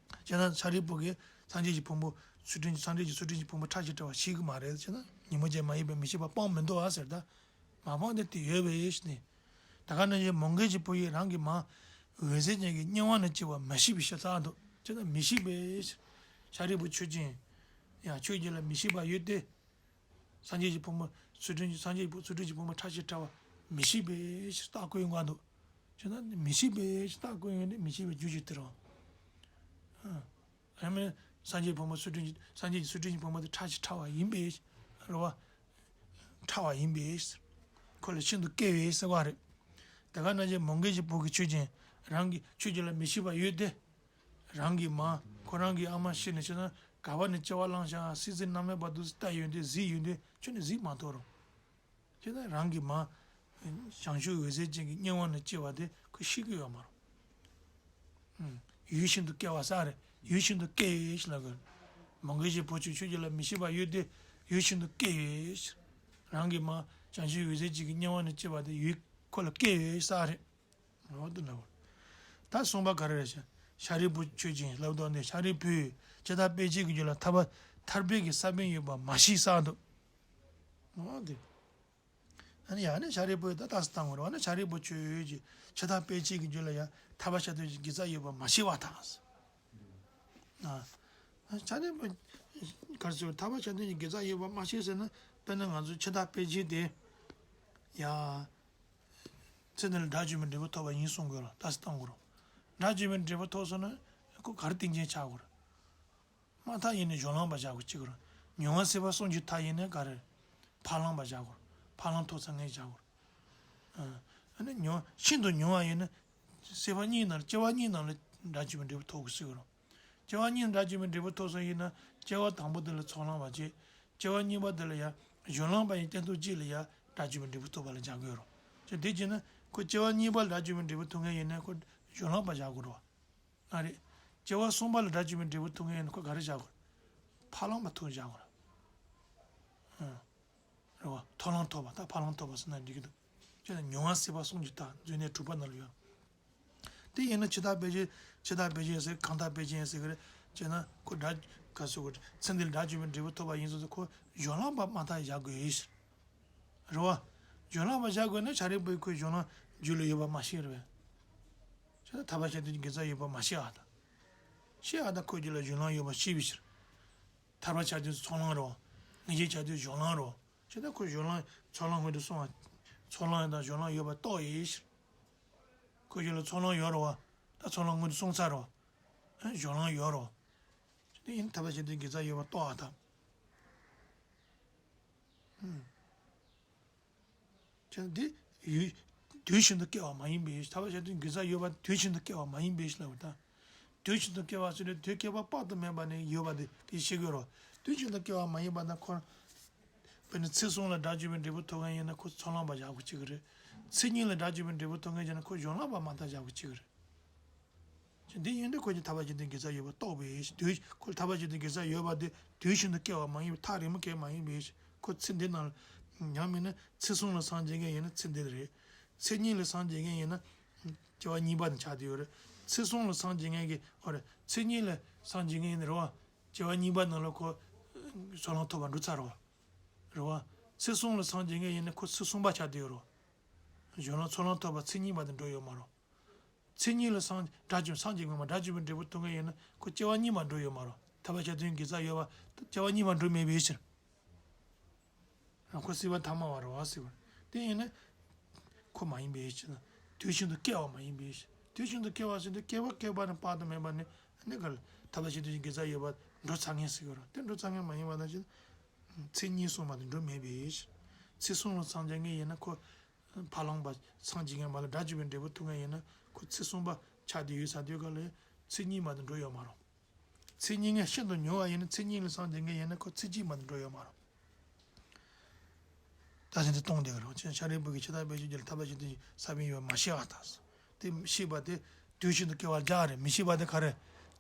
བྱས་ཙང་ཤཱ་རིའི་བུ་གིས་སངས་རྒྱས་ཀྱི་ཕུང་པོ་ཚུལ་ཁྲིམས་སངས་རྒྱས་ཀྱི་ཚུལ་ཁྲིམས་ཀྱི་ཕུང་པོ་ཁྲག་ཕྱིར་ཕྲ་བ་ཤེས་ཀྱི་མ་རེད་བྱས་ན་ཉོན་མོངས་ཅན་མ་ཡིན་པའི་མི་ཤེས་པ་སྤངས་མི་འདུག་ཨ་ཟེར་ད། མ་སྤངས་ཏེ་དེ་ཡོད་པའི་ནི། ད་ག་ནང་བཞིན་མོའུ་འགལ་གྱི་བུ་ཡིས་རང་གི་མ། འོད་གསལ་ཅན་གྱི་སྙིང་དབང་ནི་སྐྱེ་བ་མི་ཤེས་པའི་ཕྱིར་ལྟར་འདུག་བྱས་ན་མི་ཤེས་པའི་ཕྱིར། ཤཱ་རིའི་བུ་ཁྱོད་ཀྱིས། ཡང་ཁྱོད་ཀྱིས་ལ་མི་ཤེས་པ་ཡོད་དེ། སངས་རྒྱས་ཀྱི་ཕུང་པོ་ཚུལ་ཁྲིམས་ཀྱི་སངས་རྒྱས་ཀྱི་ཕུང་ཚུལ་ཁྲིམས་ཀྱི་ཕུང་པོ་ཁྲག་ཕྱིར་ཕྲ་བ་མི་ཤེས་པའི་ཕྱིར་རྟགས་བཀོད་ཡོང་ག་འདུག་བྱས་ན་མི་ཤེས་པའི་ཕྱིར་རྟགས་བཀོད་ཡོང་ནས་མི་ཤེས་པའི་རྒྱུ་ཅིག་སྟེར་བ། ཨ་མེན། སངས་རྒྱས་ཀྱི་ཕུང་པོ་ཚུལ་ཁྲིམས་ཀྱི་སངས་རྒྱས་ཀྱི་ཚུལ་ཁྲིམས་ཀྱི་ཕུང་པོ་དེ་ཁྲག་ཕྱིར་ཕྲ་བ་ཡིན་པའི་རེད་བ། ཕྲ་བ་ཡིན་པའི་ཁོ་ལས་ཤིན་ཏུ་སྐྱེ་བའི་ཟེར་བ་རེད། དེ་ག་ནང་བཞིན་མོའུ་འགལ་གྱི་བུ་གིས་ཁྱོད་ཀྱིས་རང་གི་ཁྱོད་ཀྱིས་ལ་མི་ཤེས་པ་ཡོད་དེ། རང་གི་མ་ཁོ་རང་གི་ཨ་མ་ཤི་ནས་ཕྱིན་ན་ག་བ་ནས་སྐྱེ་བ་བླངས་ཤག་སྲིད་རྩེ་གནམ་མེད་པ་འདུག་ལྟ་ཡོང་དུས་གཟིགས་ཡོང་དུས་ཁྱོད་ནི་གཟིགས་མ་ཐུབ་རུང་། ཁྱོད་ནི་རང་གི་མ་བྱང་ཆུབ་འོད་གསལ་ཅན་གྱི་སྙིང་དབང་ནས་སྐྱེ་བ་དེ་ཁོས་ཤེས་ཀྱི་ཡོད་མ་རུང་། ཡུལ་ཤིན་ཏུ་སྐྱེ་བ་ས་རེད། ཡུལ་ཤིན་ཏུ་སྐྱེ་ཡོད་ཞེས་ལབ་དགོས། མ་གི་ཞེས་བུ་ཆོས་ཆོས་ཀྱི་ལ་མི་ཤེས་པ་ཡོད་དེ་ཡུལ་ཤིན་ཏུ་སྐྱེ་ཡོད་ཟེར། རང་གི་མ་བྱང་ཆུབ་འོད་གསལ་གཅིག་གི་དམྱལ་བ་ནས་སྐྱེ་བ་དེ་ཡུལ་ཁོ་ལ་སྐྱེ་ཡོད་ས་རེད། འོ་དེ་འདྲ་བོ། ད་གསུམ་པ་ག་རེ་རེད་ཤག་ཤཱ་རིའི་བུ་ཆོས་ཅན་ལབ་དོ་འདི་ཤཱ་རིའི་བུས་ཇི་ལྟར་དཔེ་བྱད་ཀྱི་རྒྱུད་ལ་ཐར་པ་ཐར་པའི་གི་ས་བོན་ཡོད་པ་མ་ཤེས་ས་འདུག་འོ་དེ། ཨ་ནི་ཡང་ནི་ཤཱ་རིའི་བུས་ད་ལྟ་སི་བཏང་བར་བ་ནི་ཤཱ་རིའི་བུ་ཆོས་ཀྱི་ཇི་ལྟར་དཔེ་བྱད་ཀྱི་རྒྱུད་ལ་ཡང་ཐར་པ་ཤར་དོན་གྱི་དགེ་རྩ་ཡོད་པ་མ་ཤེས་པ་དང་། ཨ། ཆ་ནས་གར་སོ་ཐར་པ་ཆ་ནས་དགེ་རྩ་ཡོད་པ་མ་ཤེས་ཟེར་ན། དཔེར་ན་ང་ཚོ་ཇི་ལྟར་དཔེ་བྱད་དེ། ཡ། ཚེ་འདི་ལ་དགྲ་བཅོམ་པའི་འབྲས་བུ་ཐོབ་པ་ཡིན་གསུང་དགོས་ལ་ད་སི་བཏང་དགོས་རོ། དགྲ་བཅོམ་པའི་འབྲས་བུ་ཐོབ་སོང་ན་ཁོ་ག་རེ་སྟེང་ཆེན་ཆགས་དགོས་རོ། མ་མཐའ་ཡིན་ནས་གཞུང་ལམ་པ་བཞག་དགོས་གཅིག་རོ། མྱོང་བ་སྲིད་པ་གསུམ་གྱི་མཐའ་ཡིན་ནས་ག་རེ། ཕ་ལམ་པ་བཞག་དགོས་རོ། ཕ་ལམ་ཐོབ་ཚར་ངེས་བཞག་དགོས་རོ། ཨ་ནི་མྱོང་ཤིན་ཏུ་མྱོང་བ་ཡིན་ན། སྲིད་པ་གཉིས་ནང་ལ་སྐྱེ་བ་གཉིས་ནང་ལ་དགྲ་བཅོམ་པའི་འབྲས་བུ་ཐོབ་དགོས་ཟེར་གི་རོ། སྐྱེ་བ་གཉིས་དགྲ་བཅོམ་པའི་འབྲས་བུ་ཐོབ་སོང་ཡིན་ན་སྐྱེ་བ་དང་པོ་དེ་ལ་ཚོགས་ལམ་པ་བྱེད། སྐྱེ་བ་གཉིས་པ་དེ་ལ་ཡང་གཞུང་ལམ་པ་ཡིན་སྟོན་ཐོག་གཅིག་ལ་ཡང་དགྲ་བཅོམ་པའི་འབྲས་བུ་ཐོབ་པ་ལ་སྦྱར་དགོས་རོ། ཅེས་དེ་བྱས་ན་ཁོ་སྐྱེ་བ་གཉིས་པ་ལ་དགྲ་བཅོམ་པའི་འབྲས་བུ་ཐོབ་མཁན་ཡིན་ན་ཁོ་གཞུང་ལམ་པ་བཞག་དགོས་རོ། ཨ་རེད། སྐྱེ་བ་གསུམ་པ་ལ་དགྲ་བཅོམ་པའི་འབྲས་བུ་ཐོབ་མཁན་ཡིན་ན་ཁོ་ག་རེ་བཞག་དགོས། ཕ་ལམ་པ་ཐོབ་བཞག་དགོས་རོ། ཨ། རེད་བ། ཚོགས་ལམ་ཐོབ་པ་ད་ཕ་ལམ་ཐོབ་པ་ཟེར་ན་འགྲིག་གི་འདུག་ཅེས་ན་མྱོང་བ་སྲིད་པ་གསུམ་གྱི་མཐའ་མཛོད་ནས་གྲུབ་པ་ནང་ལ་ཡོད། དེ་ཡིན་ན་ཇི་ལྟར་དཔེ་བྱད་ཇི་ལྟར་དཔེ་བྱད་ཟེར་གང་ལྟར་དཔེ་བྱད་ཟེར་གི་རེད། ཅེས་ན་ཁོ་དགྲ་ག་ཟེར་གི་ཚེ་འདི་ལ་དགྲ་བཅོམ་པའི་འབྲས་བུ་ཐོབ་པ་ཡིན་ཟེར་ཚེ་ཁོ་གཞུང་ལམ་པ་མ་མཐའ་བཞག་དགོས་ཡིན་ཟེར། རེད་བ། གཞུང་ལམ་པ་བཞག་དགོས་ན་ཤཱ་རིའི་བུས་ཁོའི་གཞུང་ལམ་རྒྱུད་ལ་ཡོད་པ་མ་ཤེས་རེད་བས། ཅེས་ན་ཐར་པ་ཆ་དོན་གྱི་དགེ་རྩ་ཡོད་པ་མ་ཤེས་ཨ་ད། ཤེས་ཨ་ད་ཁོའི་རྒྱུད་ལ་གཞུང་ལམ་ཡོད་པ་ཤེས་པའི་ཕྱིར། ཐར་པ་ཆ་དོན་ཚོགས་ལམ་རེད་བ། ངེས་འབྱེད་ཆ་དོན་གཞུང་ལམ་རེད་བ། ཅེས་ན་ཁོ་གཞུང་ལམ་ཚོགས་ལམ་སྔོན་དུ་སོང་བ། ཚོགས་ལམ་དང་གཞུང་ལམ་ཡོད་པ་རྟོགས་ཡིན་ཕྱིར། ཁོའི་རྒྱུད་ལ་ཚོགས་ལམ་ཡོད་རེད་བ། ད་ཚོགས་ལམ་སྔོན་དུ་སོང་ཚར་རེད་བ། ཨ་གཞུང་ལམ་ཡོད་རེད་བ། དེ་ཡིན་ཐར་པ་ཆ་དོན་གྱི་དགེ་རྩ་ཡོད་པ་རྟོགས་ཨ་ད། ཨུམ། ཅེས་ན་འདི་ཡུལ་དུས་གཞན་དུ་སྐྱེ་བ་མ་ཡིན་པའི་ཕྱིར། ཐར་པ་ཆ་དོན་གྱི་དགེ་རྩ་ཡོད་པ་དུས་གཞན་དུ་སྐྱེ་བ་མ་ཡིན་པའི་ཕྱིར་ལབ་པ་དང་། དུས་གཞན་དུ་སྐྱེ་བ་ཟེར་ནས་དུས་སྐྱེ་བ་དཔག་ཏུ་མེད་པ་ནས་ཡོད་པ་དེ་དེ་ཤེས་དགོས་རོ། དུས་གཞན་དུ་སྐྱེ་བ་མ་ཡིན་པ་ན་ཁོ། དཔེར་ན་ཚེ་གསུམ་ལ་དགྲ་བཅོམ་པའི་འབྲས་བུ་ཐོབ་མཁན་ཡིན་ན་ཁོ་ཚོགས་ལམ་པ་བཞག་དགོས་ཀྱི་རེད། ཚེ་གཉིས་ལ་དགྲ་བཅོམ་པའི་འབྲས་བུ་ཐོབ་མཁན་ཡིན་ན་ཁོ་གཞུང་ལམ་པ་མ་མཐའ་བཞག་དགོས་ཀྱི་རེད། འདི་ཡིན་དུས་ཁོ་གཉིས་ཐར་པ་ཆ་དོན་གྱི་དགེ་རྩ་ཡོད་པ་རྟོགས་པའི་དུས་ཁོ་ཐར་པ་ཆ་དོན་གྱི་དགེ་རྩ་ཡོད་པ་དེ་དུས་གཞན་དུ་སྐྱེ་བ་མ་ཡིན་པའི་ཐག་རིང་མོ་སྐྱེ་མ་ཡིན་པའི་ཕྱིར་ཁོ་ཚེ་འདི་ནང་ཡང་མིན་ན་ཚེ་གསུམ་ལ་སངས་རྒྱས་མཁན་ཡིན་ན་ཚེ་འདི་རེད། ཚེ་གཉིས་ལ་སངས་རྒྱས་མཁན་ཡིན་ན་སྐྱེ་བ་གཉིས་པ་ནས་ཆགས་བསྡད་ཡོད་རེད། ཚེ་གསུམ་ལ་སངས་རྒྱས་མཁན་གྱི་ཨོ་རེད། ཚེ་གཉིས་ལ་སངས་རྒྱས་མཁན་ཡིན་ན་རེད་བ། སྐྱེ་བ་གཉིས་པ་ནང་ལ་ཁོ་ཚོགས་ལམ་ཐོབ་པ་འགྲོ་ཚར་རེད་བ། རེད་བ། ཚེ་གསུམ་ལ་སངས་རྒྱས་མཁན་ཡིན་ན་ཁོ་ཚེ་གསུམ་པ་ཆགས་བསྡད་ཡོད་རེད་བ། གཞུང་ལམ་ཚོགས་ལམ་ཐོབ་པ་ཚེ་གཉིས་པ་དེ་འགྲོ་ཡོད་མ་རེད། ཚེ་གཉིས་ལ་སངས་དགྲ་བཅོམ་སངས་རྒྱས་མེད་མ་དགྲ་བཅོམ་པའི་འབྲས་བུ་ཐོབ་མཁན་ཡིན་ན་ཁོ་སྐྱེ་བ་གཉིས་པ་འགྲོ་ཡོད་མ་རེད། ཐར་པ་ཆ་དོན་གྱི་དགེ་རྩ་ཡོད་པ་སྐྱེ་བ་གཉིས་པ་འགྲོ་མེད་པའི་ཕྱིར། ཁོ་སྲིད་པ་ཐ་མ་བ་རེད་བ་ཟེར་བ། དེ་ཡིན་ན། ཁོ་མ་ཡིན་པའི་ཕྱིར་ན། དུས་གཞན་དུ་སྐྱེ་བ་མ་ཡིན་པའི་ཕྱིར། དུས་གཞན་དུ་སྐྱེ་བ་ཟེར་དུས་སྐྱེ་བ་སྐྱེ་བ་ནི་དཔག་ཏུ་མེད་པ་ནི་ཨ་ནི་ག་ལ་ཐར་པ་ཆ་དོན་གྱི་དགེ་རྩ་ཡོད་པ་འགྲོ་ཚར་མཁན་ཟེར་གི་རེད། དེ་འགྲོ་ཚར་མཁན་མ་ཡིན་པ་ན་ཕྱིར། ཚེ་གཉིས་སོང་བ་དེ་འགྲོ་མེད་པའི་ཕྱིར། ཚེ་གསུམ་ལ་སངས་རྒྱས་མཁན་ཡིན་ན་ཁོ། ཕ་ལམ་པ་སངས་རྒྱས་མཁན་མ་ལ་དགྲ་བཅོམ་པའི་འབྲས་བུ་ཐོབ་མཁན་ཡིན་ན་ཁོ་ཚེ་གསུམ་པ་ཆགས་བསྡད་ཡོད་ས་དུས་ག་ལ་ཚེ་གཉིས་མ་དེ་འགྲོ་ཡོད་མ་རེད། ཚེ་གཉིས་ངན་ཤིན་ཏུ་མྱོང་བ་ཡིན་ན་ཚེ་གཉིས་ལ་སངས་རྒྱས་མཁན་ཡིན་ན་ཁོ་ཚེ་གཅིག་མ་དེ་འགྲོ་ཡོད་མ་རེད། ད་ཟིན་དེ་གཏོང་བསྡད་ཀྱི་རེད། ཤཱ་རིའི་བུ་གིས་ཇི་ལྟར་དཔེ་བྱད་ཀྱི་རྒྱུད་ལ་ཐར་པ་ཆ་དོན་གྱི་ས་བོན་ཡོད་པ་མ་ཤེས་པ་དང་། དེ་ཤེས་པ་དེ་དུས་གཞན་དུ་སྐྱེ་བར་སྦྱར་རེད། མི་ཤེས་པ་དེ་ག་རེ།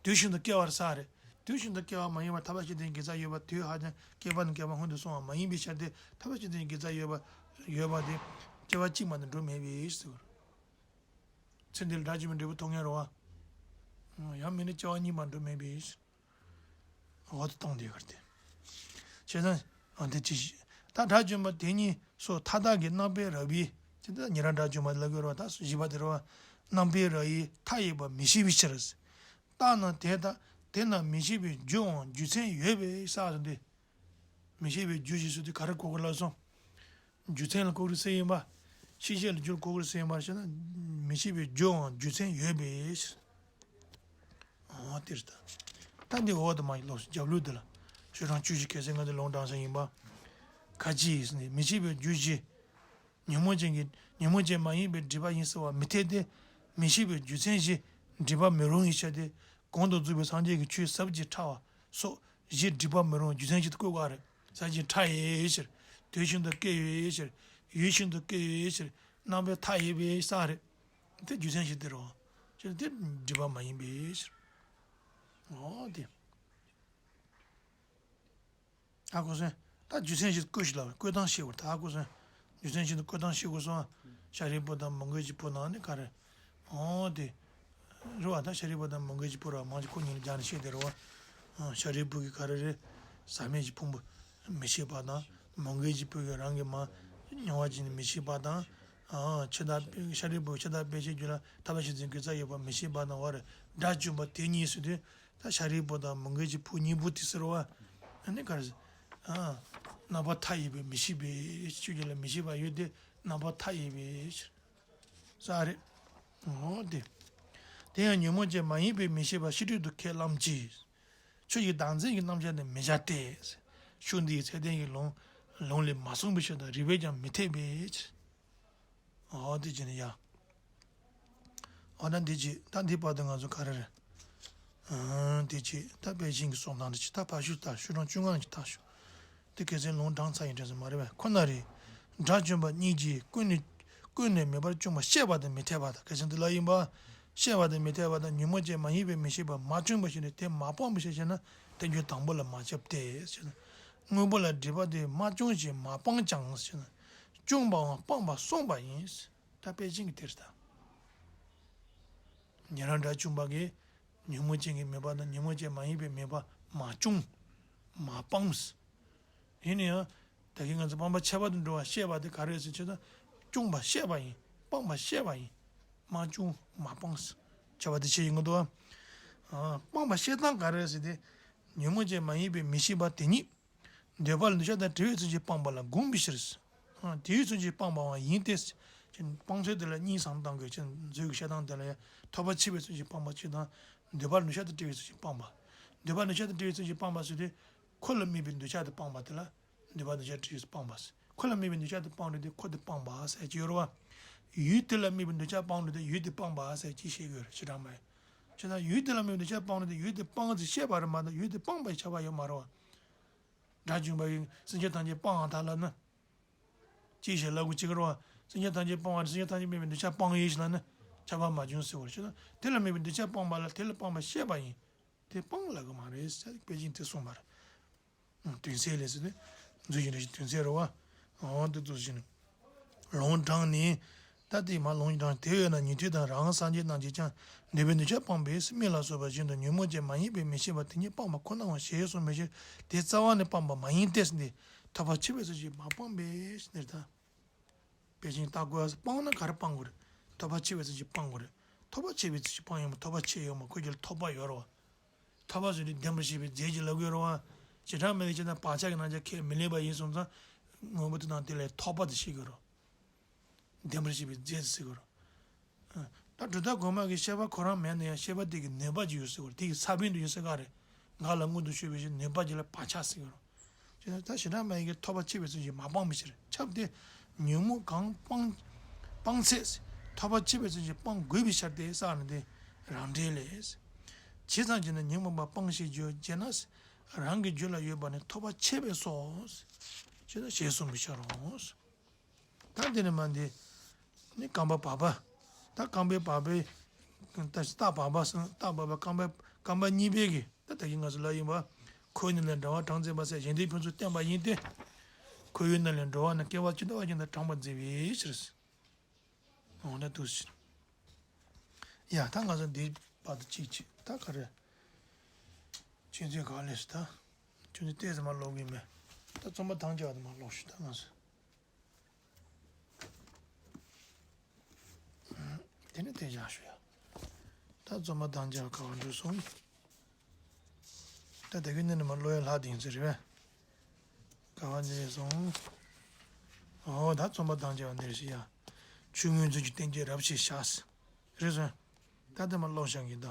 དུས་གཞན་དུ་སྐྱེ་བར་བྱ་རེད། དུས་གཞན་དུ་སྐྱེ་བ་མ་ཡིན་པར་ཐར་པ་ཆ་དོན་གྱི་དགེ་རྩ་ཡོད་པ་དུས་ཧ་ཅང་སྐྱེས་པ་ནས་སྐྱེས་པ་སྔོན་དུ་སོང་བ་མ་ཡིན་པའི་ཕྱིར་ཏེ་ཐར་པ་ཆ་དོན་གྱི་དགེ་རྩ་ཡོད་པ་ཡོད་པ་དེ་སྐྱེ་བ་གཅིག་མ་དེ་འགྲོ་མེད་པའི་ཕྱིར། ཚེ་འདི་ལ་དགྲ་བཅོམ་པའི་འབྲས་བུ་ཐོབ་མཁན་རེད་བ། ཡང་མིན་ན་སྐྱེ་བ་གཉིས་མ་འགྲོ་མེད་པའི་ཕྱིར། འོ་དེ་གཏོང་བསྡད་ཀྱི་རེད་དེ། བྱས་ཙང་། འོ་དེ་ཅི་ཞིག་ད་དགྲ་བཅོམ་པ་དེ་གཉིས་སོགས་མཐའ་དག་གི་རྣམ་པའི་རབ་དབྱེ། དེ་ད་ཉེ་རང་དགྲ་བཅོམ་པ་ལབ་ཀྱི་རེད་བ། ད་བཞི་པ་དེ་རེད་བ། རྣམ་པའི་རབ་དབྱེ་མཐའ་ཡས་པ་མི་ཤེས་པའི་ཕྱིར། རྟགས་རྣམས་དེ་ལྟ་དེ་རྣམས་མི་ཤེས་པའི་རྒྱུའང་རྒྱུ་མཚན་ཡོད་པས་ཟེར་ཟིན་ཏེ། མི་ཤེས་པའི་རྒྱུ་ཞེས་ཟེར་དུས་ག་རེ་གོ་དགོས་ལབ་སོང་། རྒྱུ་མཚན་ལ་གོ་དགོས་ཟེར་ཡིན་པ། ཤེས་བྱ་ལ་རྒྱུར་གོ་དགོས་ཟེར་ཡིན་པ་ཞེ་ན། མི་ཤེས་པའི་རྒྱུའང་རྒྱུ་མཚན་ཡོད་པས། འོ་དེ་རེད་ད། ད་འདི་འོག་ཏུ་མ་ཡིན་ལོགས་སུ་རྒྱབ་ལུགས་འདི་ལ། ཤོག་གྲངས་བཅུ་བཞི་གལ་སྲིད་ང་ཚོས་ལུང་དྲངས་ས་ཡིན་པ། ག་ཅི་ཡིན་ཟེར་ནས་མི་ཤེས་པའི་རྒྱུ་བཞི། ཉོན་མོངས་ཅན་གྱི་ཉོན་མོངས་ཅན་མ་ཡིན་པའི་སྒྲིབ་པ་ཡིན་ཟེར་བ་མི་འཐད་དེ། མི་ཤེས་པའི་རྒྱུ་མཚན་བཞི། སྒྲིབ་པ་མི་རུང་བའི་ཕྱིར་ཏེ། གོང་དུ་འཛུགས་པའི་སངས་རྒྱས་ཀྱི་ཆོས་ཟབ་ཅིང་ཕྲ་བ་སོགས་བཞི་སྒྲིབ་པ་མི་རུང་བའི་རྒྱུ་མཚན་གྱིས་བཀོད་པ་རེད། ཟབ་ཅིང་ཕྲ་ཡི་ཕྱིར། དུས་གཞན་དུ་སྐྱེ་ཡི་ཕྱིར། ཡུལ་གཞན་དུ་སྐྱེ་ཡི་ཕྱིར། རྣམ་པ་མཐའ་ཡས་པའི་ས་རེད། དེ་རྒྱུ་མཚན་ཞིག་དེ་རེད། ཕྱིར་དེ་སྒྲིབ་པ་མ་ཡིན་པའི་ཕྱིར། འོ་དེ། ཧ་གོ་སོང་། ད་རྒྱུ་མཚན་ཞིག་བཀོད་ཤིག་ལ་བཀོད་སྟངས་ཤེས་དགོས། ད་ཧ་གོ་སོང་། རྒྱུ་མཚན་ཞིག་ཏུ་བཀོད་སྟངས་ཤེས་དགོས་སོང་། ཤཱ་རིའི་བུ་དང་མོའུ་འགལ་གྱི་བུ་ནང་ནས་ག་རེ། འོ་དེ། རེད་བ། ད་ཤཱ་རིའི་བུ་དང་མོའུ་འགལ་གྱི་བུ་ར་མང་གཅིག་ཁོ་གཉིས་ལ་སྦྱར་ནས་བཤད་དེ་རེད་བ། ཨ། ཤཱ་རིའི་བུ་གིས་ག་རེ་རེད། ཟག་མེད་ཀྱི་ཕུང་པོ་མི་ཤེས་པ་དང་། མོའུ་འགལ་གྱི་བུ་གིས་རང་གི་མ་མྱོང་བ་ཅན་ནི་མི་ཤེས་པ་དང་། ཨ། འཆི་བདག་ཤཱ་རིའི་བུ་འཆི་བདག་དཔེ་བྱད་རྒྱུད་ལ་ཐར་པ་བྱེད་ཚུལ་དགེ་རྩ་ཡོད་པ་མི་ཤེས་པ་དང་བར་དགྲ་བཅོམ་པ་དེ་གཉིས་སུ་དེ། ད་ཤཱ་རིའི་བུ་དང་མོའུ་འགལ་གྱི་བུ་གཉིས་པོ་དེ་ཟེར་བ། ཨ་ནི་ག་རེ་ཟེར། ཨ། རྣམ་པར་མཐའ་ཡས་པའི་མི་ཤེས་པའི་ཆོས་ཀྱི་ལ་མི་ཤེས་པ་ཡོད་དེ་རྣམ་པར་མཐའ་ཡས་པའི་ཕྱིར། ས་རེད། འོ་དེ། དེ་ཡང་ཉོན་མོངས་ཅན་མ་ཡིན་པའི་མི་ཤེས་པ་ཤེས་སྒྲིབ་ཏུ་ཁས་བླངས་ཀྱི། ཆོས་ཀྱི་བདག་འཛིན་གྱི་རྣམ་གཞག་དེ་མི་བྱ་སྟེ། ཤུགས་འདིའི་ཚད་ལྡན་གྱི་ལུང་ལུང་ལས་མ་གསུངས་པའི་ཕྱིར་དང་རིགས་པས་ཀྱང་མི་འཐད་པའི་ཕྱིར། འོ་དེ་བྱས་ནས་ཡ། འོ་ན་འདི་བྱས་ད་འདི་བར་དུ་ང་ཚོ་ག་རེ་རེད། ཨང་། དེ་བྱས་ད་དཔལ་ཆེན་གྱི་གསུང་སྟངས་དེ་བྱས་ད་ཕར་ཞུ། ད་ཤོག་གྲངས་བཅོ་ལྔ་གི་ད་ཞུ། དེ་གལ་སྲིད་ལུང་དྲངས་ཚར་ཡིན་དྲན་ས་མ་རེད་པས། ཁོ་ན་རེ། དགྲ་བཅོམ་པ་གཉིས་ཀྱིས་ཀུན་ནས་ཀུན་ནས་མེད་པར་བཅོམ་པ་ཤེས་པ་དང་མི་འཐད་པ་དང་། གལ་སྲིད་འདི་ལ་ཡིན་པ། ཤེས་པ་དང་མི་འཐད་པ་དང་ཉོན་མོངས་ཅན་མ་ཡིན་པའི་མི་ཤེས་པ་མ་བཅོམ་པ་ཞིག་ནི་དེ་མ་སྤངས་པའི་ཕྱིར་ཞེ་ན། རྟེན་འབྱུང་དང་པོ་ལ་མ་ཁྱབ་སྟེ་ཞེ་ན། དངོས་པོ་ལ་སྒྲིབ་པ་དེ་མ་བཅོམ་ཞིང་མ་སྤངས་ཀྱང་ཞེ་ན། བཅོམ་པའང་སྤངས་པ་གསུངས་པ་ཡིན། ད་དཔལ་ཆེན་གྱི་དེར་ལྟ། ཉན་རང་དགྲ་བཅོམ་པ་གིས་ཉོན་མོངས་ཅན་གྱི་མེད་པ་དང་ཉོན་མོངས་ཅན་མ་ཡིན་པའི་མེད་པ་མ་བཅོམ། མ་སྤངས། ཡིན་ན་ཡང་། ད་གིན་ང་ཚོ་སྤངས་པ་ཁྱབ་པ་དུ་འགྲོ་བ་ཤེས་པ་དེ་ག་རེ་ཟེར་ཆེ་ན། བཅོམ་པ་ཤེས་པ་ཡིན། སྤངས་པ་ཤེས་པ་ཡིན། མ་བཅོམ་མ་སྤངས། ཁྱབ་པ་དེ་ཆེ་ཡིན་གྱི་འདུག་ཨ། སྤངས་པ་ཤེས་སྟངས་ག་རེ་ཟེར་ཏེ། ཉོན་མོངས་ཅན་མ་ཡིན་པའི་མི་ཤེས་པ་དེ་ཉིད། འདོད་པ་ལ་འདོད་ཆགས་དང་བྲལ་བའི་ཚུལ་གྱིས་སྤངས་པ་ལ་དགོངས་པའི་ཕྱིར། ཨ། དེའི་ཚུལ་གྱིས་སྤངས་པའང་ཡིན་ཏེ། སྤངས་ཚུལ་དེ་ལ་གཉིས་སམ་བཏང་དགོས་ཀྱི་མཛོད་ཀྱི་བཤད་སྟངས་དེ་ལ་ཡང་ཐོབ་པ་ཆེ་བའི་ཚུལ་གྱིས་སྤངས་པ་གཅིག་དང་། འདོད་པ་ལ་འདོད་ཆགས་དང་བྲལ་བའི་ཚུལ་གྱིས་སྤངས་པ། འདོད་པ་ལ་འདོད་ཆགས་དང་བྲལ་བའི་ཚུལ་གྱིས་སྤངས་པ་ཟེར་དུས། ཁོ་ལ་དམིགས་པའི་འདོད་ཆགས་དེ་སྤངས་པ་དེ་ལ། འདོད་པ་འདོད་ཆགས་བྲལ་བའི་ཚུལ་སྤངས་པ་ཟེར། ཁོ་ལ་དམིགས་པའི་འདོད་ཆགས་དེ་སྤངས་རེད་དེ་ཁོ་དེ་སྤངས་པ་ཟེར་གྱི་ཡོད་རེད་བ། ཡུལ་དེ་ལ་དམིགས་པའི་འདོད་ཆགས་སྤངས་རེད་དེ་ཡུལ་དེ་སྤངས་པ་ཟེར་གྱི་ཤེས་དགོས་རེད་ཕྱི་དྲང་མ་ཡིན། བྱས་ན་ཡུལ་དེ་ལ་དམིགས་པའི་འདོད་ཆགས་སྤངས་རེད་དེ་ཡུལ་དེ་སྤངས་ཚེ་ཤེས་པ་རེད་མ་གཏོགས་ཡུལ་དེ་སྤངས་པའི་ཁྱབ་པ་ཡོད་མ་རེད་བ། དགྲ་བཅོམ་པ་ཡིས་སེམས་ཅན་ཐམས་ཅད་སྤང་བར་ཐལ་ལབ་ན། ཅིའི་ཕྱིར་ལབ་དགོས་ཅི་ག་རེད་བ། སེམས་ཅན་ཐམས་ཅད་སྤང་བ་རེད་སེམས་ཅན་ཐམས་ཅད་དམིགས་པའི་འདོད་ཆགས་སྤང་ཡིན་ཞེས་ལབ་ན། ཁྱབ་པ་མ་བྱུང་ཟེར་བ་རེད་ཅེ་ན། དེ་ལ་དམིགས་པའི་འདོད་ཆགས་སྤངས་པ་ལ་དེ་ལ་སྤངས་པ་ཤེས་པ་ཡིན། དེ་སྤང་ལབ་གི་མ་རེད་ཟེར་དཔེ་ཅན་དེ་གསུངས་པ་རེད། དོན་གསལ་ལས་ཟེར་ཏེ། མཛོད་ཀྱི་འགྲེལ་བཤད་དོན་གསལ་རེད་བ། འོ་དེ་ཚོ་ཞིག་ནི། ལུང་དྲངས་ནས། ད་དེ་མ་ལུང་དྲངས་དེ་ཡོད་ན་ཉན་ཐོས་དང་རང་སངས་རྒྱས་རྣམས་ཀྱིས་ཀྱང་འདོད་པའི་འདོད་ཆགས་སྤངས་པས་སྨྲས་ལ་སོགས་པ་བཞིན་དུ་ཉོན་མོངས་ཅན་མ་ཡིན་པའི་མི་ཤེས་པ་དེ་ཉིད་སྤངས་པ་ཁོ་ནའང་ཞེས་གསུངས་པའི་ཕྱིར་དེ་རྩ་བ་ནས་སྤངས་པ་མ་ཡིན་ཏེ་ཟེར་ཏེ། ཐོབ་པ་ཆེ་བའི་ཚུལ་གྱིས་མ་སྤངས་པའི་ཕྱིར་ཟེར་ད། དཔེ་ཅན་ལྟ་དགོས་ཨ། སྤངས་ན་ག་རེ་སྤང་དགོས་རེད། ཐོབ་པ་ཆེ་བའི་ཚུལ་གྱིས་སྤང་དགོས་རེད། ཐོབ་པ་ཆེ་བའི་ཚུལ་གྱིས་སྤང་ཡོང་མ་ཐོབ་པ་ཆེ་ཡོང་མ་ཁོ་རྒྱུད་ལ་ཐོབ་པ་ཡོད་རེད་བ། ཐོབ་པ་ཟེར་དུས་བདེན་པར་ཤེས་པའི་རྫས་ཀྱི་ལབ་དགོས་རེད་བ། བྱེ་བྲག་སྨྲ་བའི་ཆེད་དུ་བག་ཆགས་ཀྱི་རྣམ་གཞག་ཁས་མི་ལེན་པ་ཡིན་སོང་ཙང་། དངོས་པོ་དེ་དང་དེ་ལས་ཐོབ་པ་དེ་ཤེས་དགོས་རེད། བདེན་པར་ཤེས་པའི་རྫས་དེ་ཤེས་དགོས་རེད། ད་གྲུབ་མཐའ་གོང་མ་གི་ཤེས་པ་ཁོ་རང་མེད་ན་ཡང་ཤེས་པ་དེ་གི་ནུས་པ་ཅིག་ཡོད་ཟེར་དགོས་རེད། དེ་གི་ས་བོན་དུ་ཡོད་ཟེར་ག་རེད། ངག་ལ་མངོན་དུ་ཤོད་པའི་ཕྱིར་ནུས་པ་ཅིག་ལ་བག་ཆགས་ཟེར་གི་རེད། ཅེས་ན་ད་བྱེ་བྲག་སྨྲ་བའི་ཐོབ་པ་ཆེ་བའི་ཚུལ་གྱིས་མ་སྤངས་པའི་ཕྱིར་ཁྱབ་སྟེ། ཉོན་མོངས་གང་སྤངས། སྤངས་ཚད། ཐོབ་པ་ཆེ་བའི་ཚུལ་གྱིས་སྤང་དགོས་པའི་ཕྱིར་ཏེ་ཟེར་ནི་དེ་རང་འགྲེལ་ལས། ཇི་ཙམ་བྱས་ན་ཉོན་མོངས་པ་སྤངས་ཞེས་བརྗོད་ཅེ་ན། རང་གི་རྒྱུད་ལ་ཡོད་པ་ནི་ཐོབ་པ་ཆེ་བས་སོ། ཅེ་ན་ཞེས་གསུངས་པའི་ཕྱིར་རོ། ད་འདི་ནི་མ་འདི། ནི་རྐང་པ་བག་པ། ད་རྐང་པའི་བག་པའི། ད་རྟ་བག་པ་སོང་རྟ་བག་པ་རྐང་པ་རྐང་པ་གཉིས་པའི་གི་ད་ད་གིན་ང་ཚོ་ལ་ཡིན་པ། ཁོ་ཡི་ནང་ལས་འགྲོ་བ་གྲངས་མཛད་པ་ཟེར་གཞན་དོན་ཕུན་ཚོགས་བསྟན་པ་ཡིན་ཏེ། ཁོ་ཡི་ནང་ལས་འགྲོ་བ་ནི་སྐྱེ་བ་ཇི་ལྟ་བ་བཞིན་དུ་དྲངས་པར་མཛད་པའི་ཕྱིར། འོ་ན་འདུག་ཟེར། ཡ་ད་ང་ཚོ་འདི་བར་དུ་གཅིག་གཅིག་ད་ག་རེ། ཆུ་ཚོད་ག་ལས་སུ་ད། ཆུ་ཚོད་ཏོག་ཙམ་མ་ལོག་གི་མེད། ད་རྩོམ་པ་དང་བཅས་པ་དུ་མ་ལོག་ཞུ་ད་ང་ཚོ། དེ་ནས་དེ་བཞག་ཞུ་ཡ། ད་རྩོམ་པ་དང་བཅས་པ་ག་བ་འགྲོ་སོང་། ད་དེ་གི་ནི་ནི་མ་ལོ་ཡ་ལྷག་དེ་ཡིན་ཚེ་རེད་པས། ག་བ་འགྲོ་སོང་། ཨོ་ད་རྩོམ་པ་དང་བཅས་པ་འདིར་ཞུ་ཡ། ཆོས་མངོན་མཛོད་ཀྱི་བསྟན་བཅོས་རབ་ཞེས་བྱ། རེད་སོང་། ད་དེ་མ་ལོག་བཞག་གི་ད།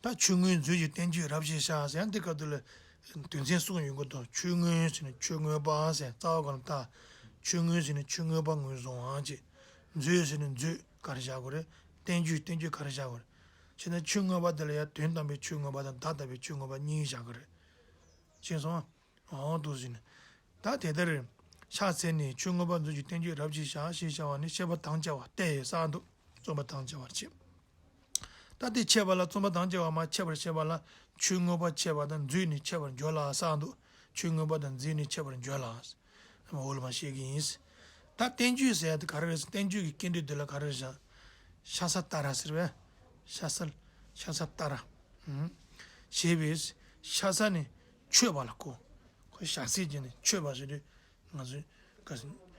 ད་ཆོས་མངོན་མཛོད་ཀྱི་བསྟན་བཅོས་རབ་ཞེས་བྱ་ཟེར་ཡང་འདི་སྐབས་དུ་ལ། དོན་ཚན་གསུམ་ཡོང་གི་འདུག་ཆོས་མངོན་ཟེར་ནས་ཆོས་མངོན་པ་ཟེར་རྩ་བ་གང་ལ་ལྟ། ཆོས་མངོན་ཟེར་ནས་ཆོས་མངོན་པ་ངོས་བཟུང་བ་བྱེད། མཛོད་ཟེར་ནས་མཛོད་ག་རེ་བཞག་དགོས་རེད། བསྟན་བཅོས་བསྟན་བཅོས་ག་རེ་བཞག་དགོས་རེད། བྱས་ན་ཆོས་མངོན་པ་དེ་ལ་ཡང་དོན་དམ་པའི་ཆོས་མངོན་པ་དང་བརྡ་དམ་པའི་ཆོས་མངོན་པ་གཉིས་བཞག་གི་རེད། ཤེས་སོང་། འོང་དུ་ཟིན། ད་དེ་ལྟར། ཕྱག་འཚལ་ནས་ཆོས་མངོན་པ་མཛོད་ཀྱི་བསྟན་བཅོས་རབ་ཅིག་བྱ་ཞེས་བྱ་བ་ནི་བཤད་པ་དང་བཅས་པ་སྟེ་ཟེར་འདུག་རྩོམ་པ་དང་བཅས་པར་བྱེད། ད་དེ་འཆད་པ་ལ་རྩོམ་པ་དང་བཅས་པ་མ་འཆད་པར་བཤད་པ་ལ་ཆོས་མངོན་པ་འཆད་པ་དང་མཛོད་ནས་འཆད་པར་འགྱུར་ལ་ཟེར་འདུག་ཆོས་མངོན་པ་དང་འཛིན་ནི་འཆད་པར་འགྱུར་ལ། འོག་ལ་མར་བཤད་ཀྱི་ཡིན། ད་བསྟན་བཅོས་ཟེར་ཡ་དེ་ག་རེ་རེད་ཟེར། བསྟན་བཅོས་ཀྱི་སྐད་འགྲེལ་དེ་ལ་ག་རེ་རེད་ཟེར། ཤ་ཟ་ཏཱ་ར་ཟེར་བས། ཤ་ཟ། ཤ་ཟ་ཏཱ་ར། ཨུམ། ཞེས་པས་ཤ་ཟ་ནི་མཆོད་པ་ལ་གོ། ཁོ་ཞག་ཚིལ་གྱིས་ནི་མཆོད་པ་ཟེར་དུས། ང་ཚོས་ག་ཟེར།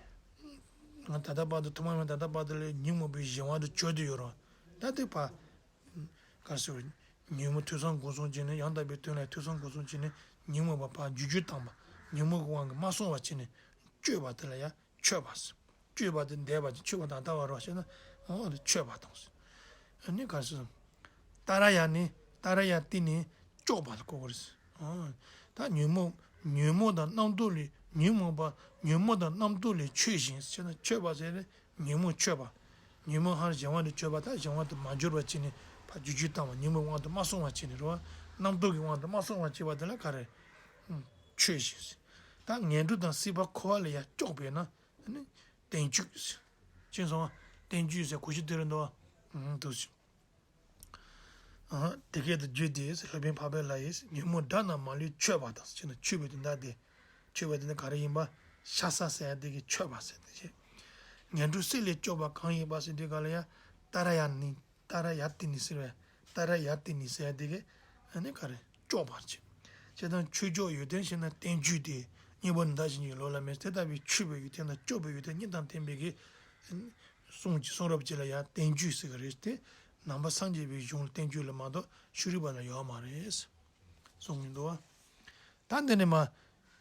ང་ད་ལྟ་བར་དུ་ཐོག་མ་མེད་ད་ལྟ་བར་དུ་ལ་ཉོན་མོངས་པའི་གཞན་དབང་དུ་གྱུར་ཏེ་ཡོད་རེད། ད་དེ་ཕར། ག་ཟེར། ཉོན་མོངས་ཐོས་བསམ་སྒོམ་གསུམ་བྱས་ནས། ཡང་དག་པའི་དོན་ལ་ཐོས་བསམ་སྒོམ་གསུམ་བྱས་ནས། ཉོན་མོངས་པ་ཕར་འགྱུར་འགྱུར་བཏང་བ། ཉོན་མོངས་ཀྱི་དབང་གིས་མ་སོང་བ་བྱས་ནས་སྤྱོད་པ་དེ་ལ་ཡང་མཆོད་པ་ཟེར། སྤྱོད་པ་དེ་འདས་པ་ཅིག་ཆོས་པ་དང་ལྟ་བ་རོ་ཞེ་ན། འོ་དེ་མཆོད་པ་དང་ཟེར། ཨ་ནི་ག་ཟེར། ཏཱ་ར་ཡ་ནི། ཏཱ་ར་ཡ་ཏི་ནི་སྐྱོབ་པ་ལ་གོ་དགོས་རེད། ཨ། ད་ཉོན་མོངས། ཉོན་མོངས་དང་རྣམ་རྟོག་ལས། ཉོན་མོངས་པ། ཉོན་མོངས་དང་རྣམ་རྟོག་ལས་ཆོས་བཞིན་ཟེར་ན། མཆོད་པ་ཟེར་ན་ཉོན་མོངས་མཆོད་པ། ཉོན་མོངས་ཧང་གཞན་དབང་དུ་གྱུར་པ་དང་གཞན་དབང་དུ་མ་གྱུར་པ་བྱས་ནས་ཕར་འགྱུར་འགྱུར་བཏང་བ། ཉོན་མོངས་དབང་དུ་མ་སོང་བ་བྱས་ནས་རེད་བ། རྣམ་རྟོག་གི་དབང་དུ་མ་སོང་བ་བྱས་པ་དེ་ལ་ག་རེ། ཆོས་བཞིན་ཟེར། ད་ངན་འགྲོ་དང་སྲིད་པ་འཁོར་བ་ལས་ཡང་སྐྱོབ་པས་ན། ཨ་ནི་བསྟན་བཅོས་ཟེར། ཅི་སོང་བ། བསྟན་བཅོས་ཟེར་གོ་ཤེས་དེ་རེད་འདུག་བ། ཨང་། འདུག་ཟེར། ཨ། དེ་སྐད་དུ་བརྗོད་དེ། སློབ་དཔོན་འཕགས་པའི་ལྷ་ཡིས། ཉོན་མོངས་དགྲ་རྣམས་མ་ལུས་མཆོད་པ་དང་ཟེར་ན། མཆོད་པའི་དོན་དག་དེ། མཆོད་པའི་དོན་དག་ག་རེ་ཡིན་པ། ཤ་ཟ་ཟེར་ཡ་དེ་གིས་མཆོད་པ་ཟེར་ཏེ་བཤད། ངན་འགྲོ་སྲིད་ལས་སྐྱོབ་པ་གང་ཡིན་པ་ཟེར་དུས་ག་ལ་ཡ། ཏཱ་ར་ཡ་ནི། ཏཱ་ར་ཡ་ཏི་ནི་ཟེར་བས། ཏཱ་ར་ཡ་ཏི་ནི་ཟེར་ཡ་དེ་གིས་ཨ་ནི་ག་རེ་སྐྱོབ་པར་བྱེད། བྱས་ཙང་ཆོས་སྐྱོབ་ཡོན་ཏན་ཞེ་ན། བསྟན་བཅོས་ཏེ། སྙིང་པོ་ནི་བདག་གཞན་གྱི་བློ་ལ་མེད། དེ་ལྟ་བུའི་མཆོད་པའི་ཡོན་ཏན་དང་སྐྱོབ་པའི་ཡོན་ཏན་གཉིས་དང་ལྡན་པའི་གི་གསུང་གི་གསུང་རབ་ཅིག་ལ་ཡང་བསྟན་བཅོས་ཟེར་གི་རེད་དེ། ནང་པ་སངས་རྒྱས་པའི་གཞུང་ལ་བསྟན་བཅོས་ལ་མ་གཏོགས་ཤེས་རིག་པ་ལ་ཡོད་མ་རེད། གསུང་གི་འདུག་བ། ད་འདི་ནས་མ།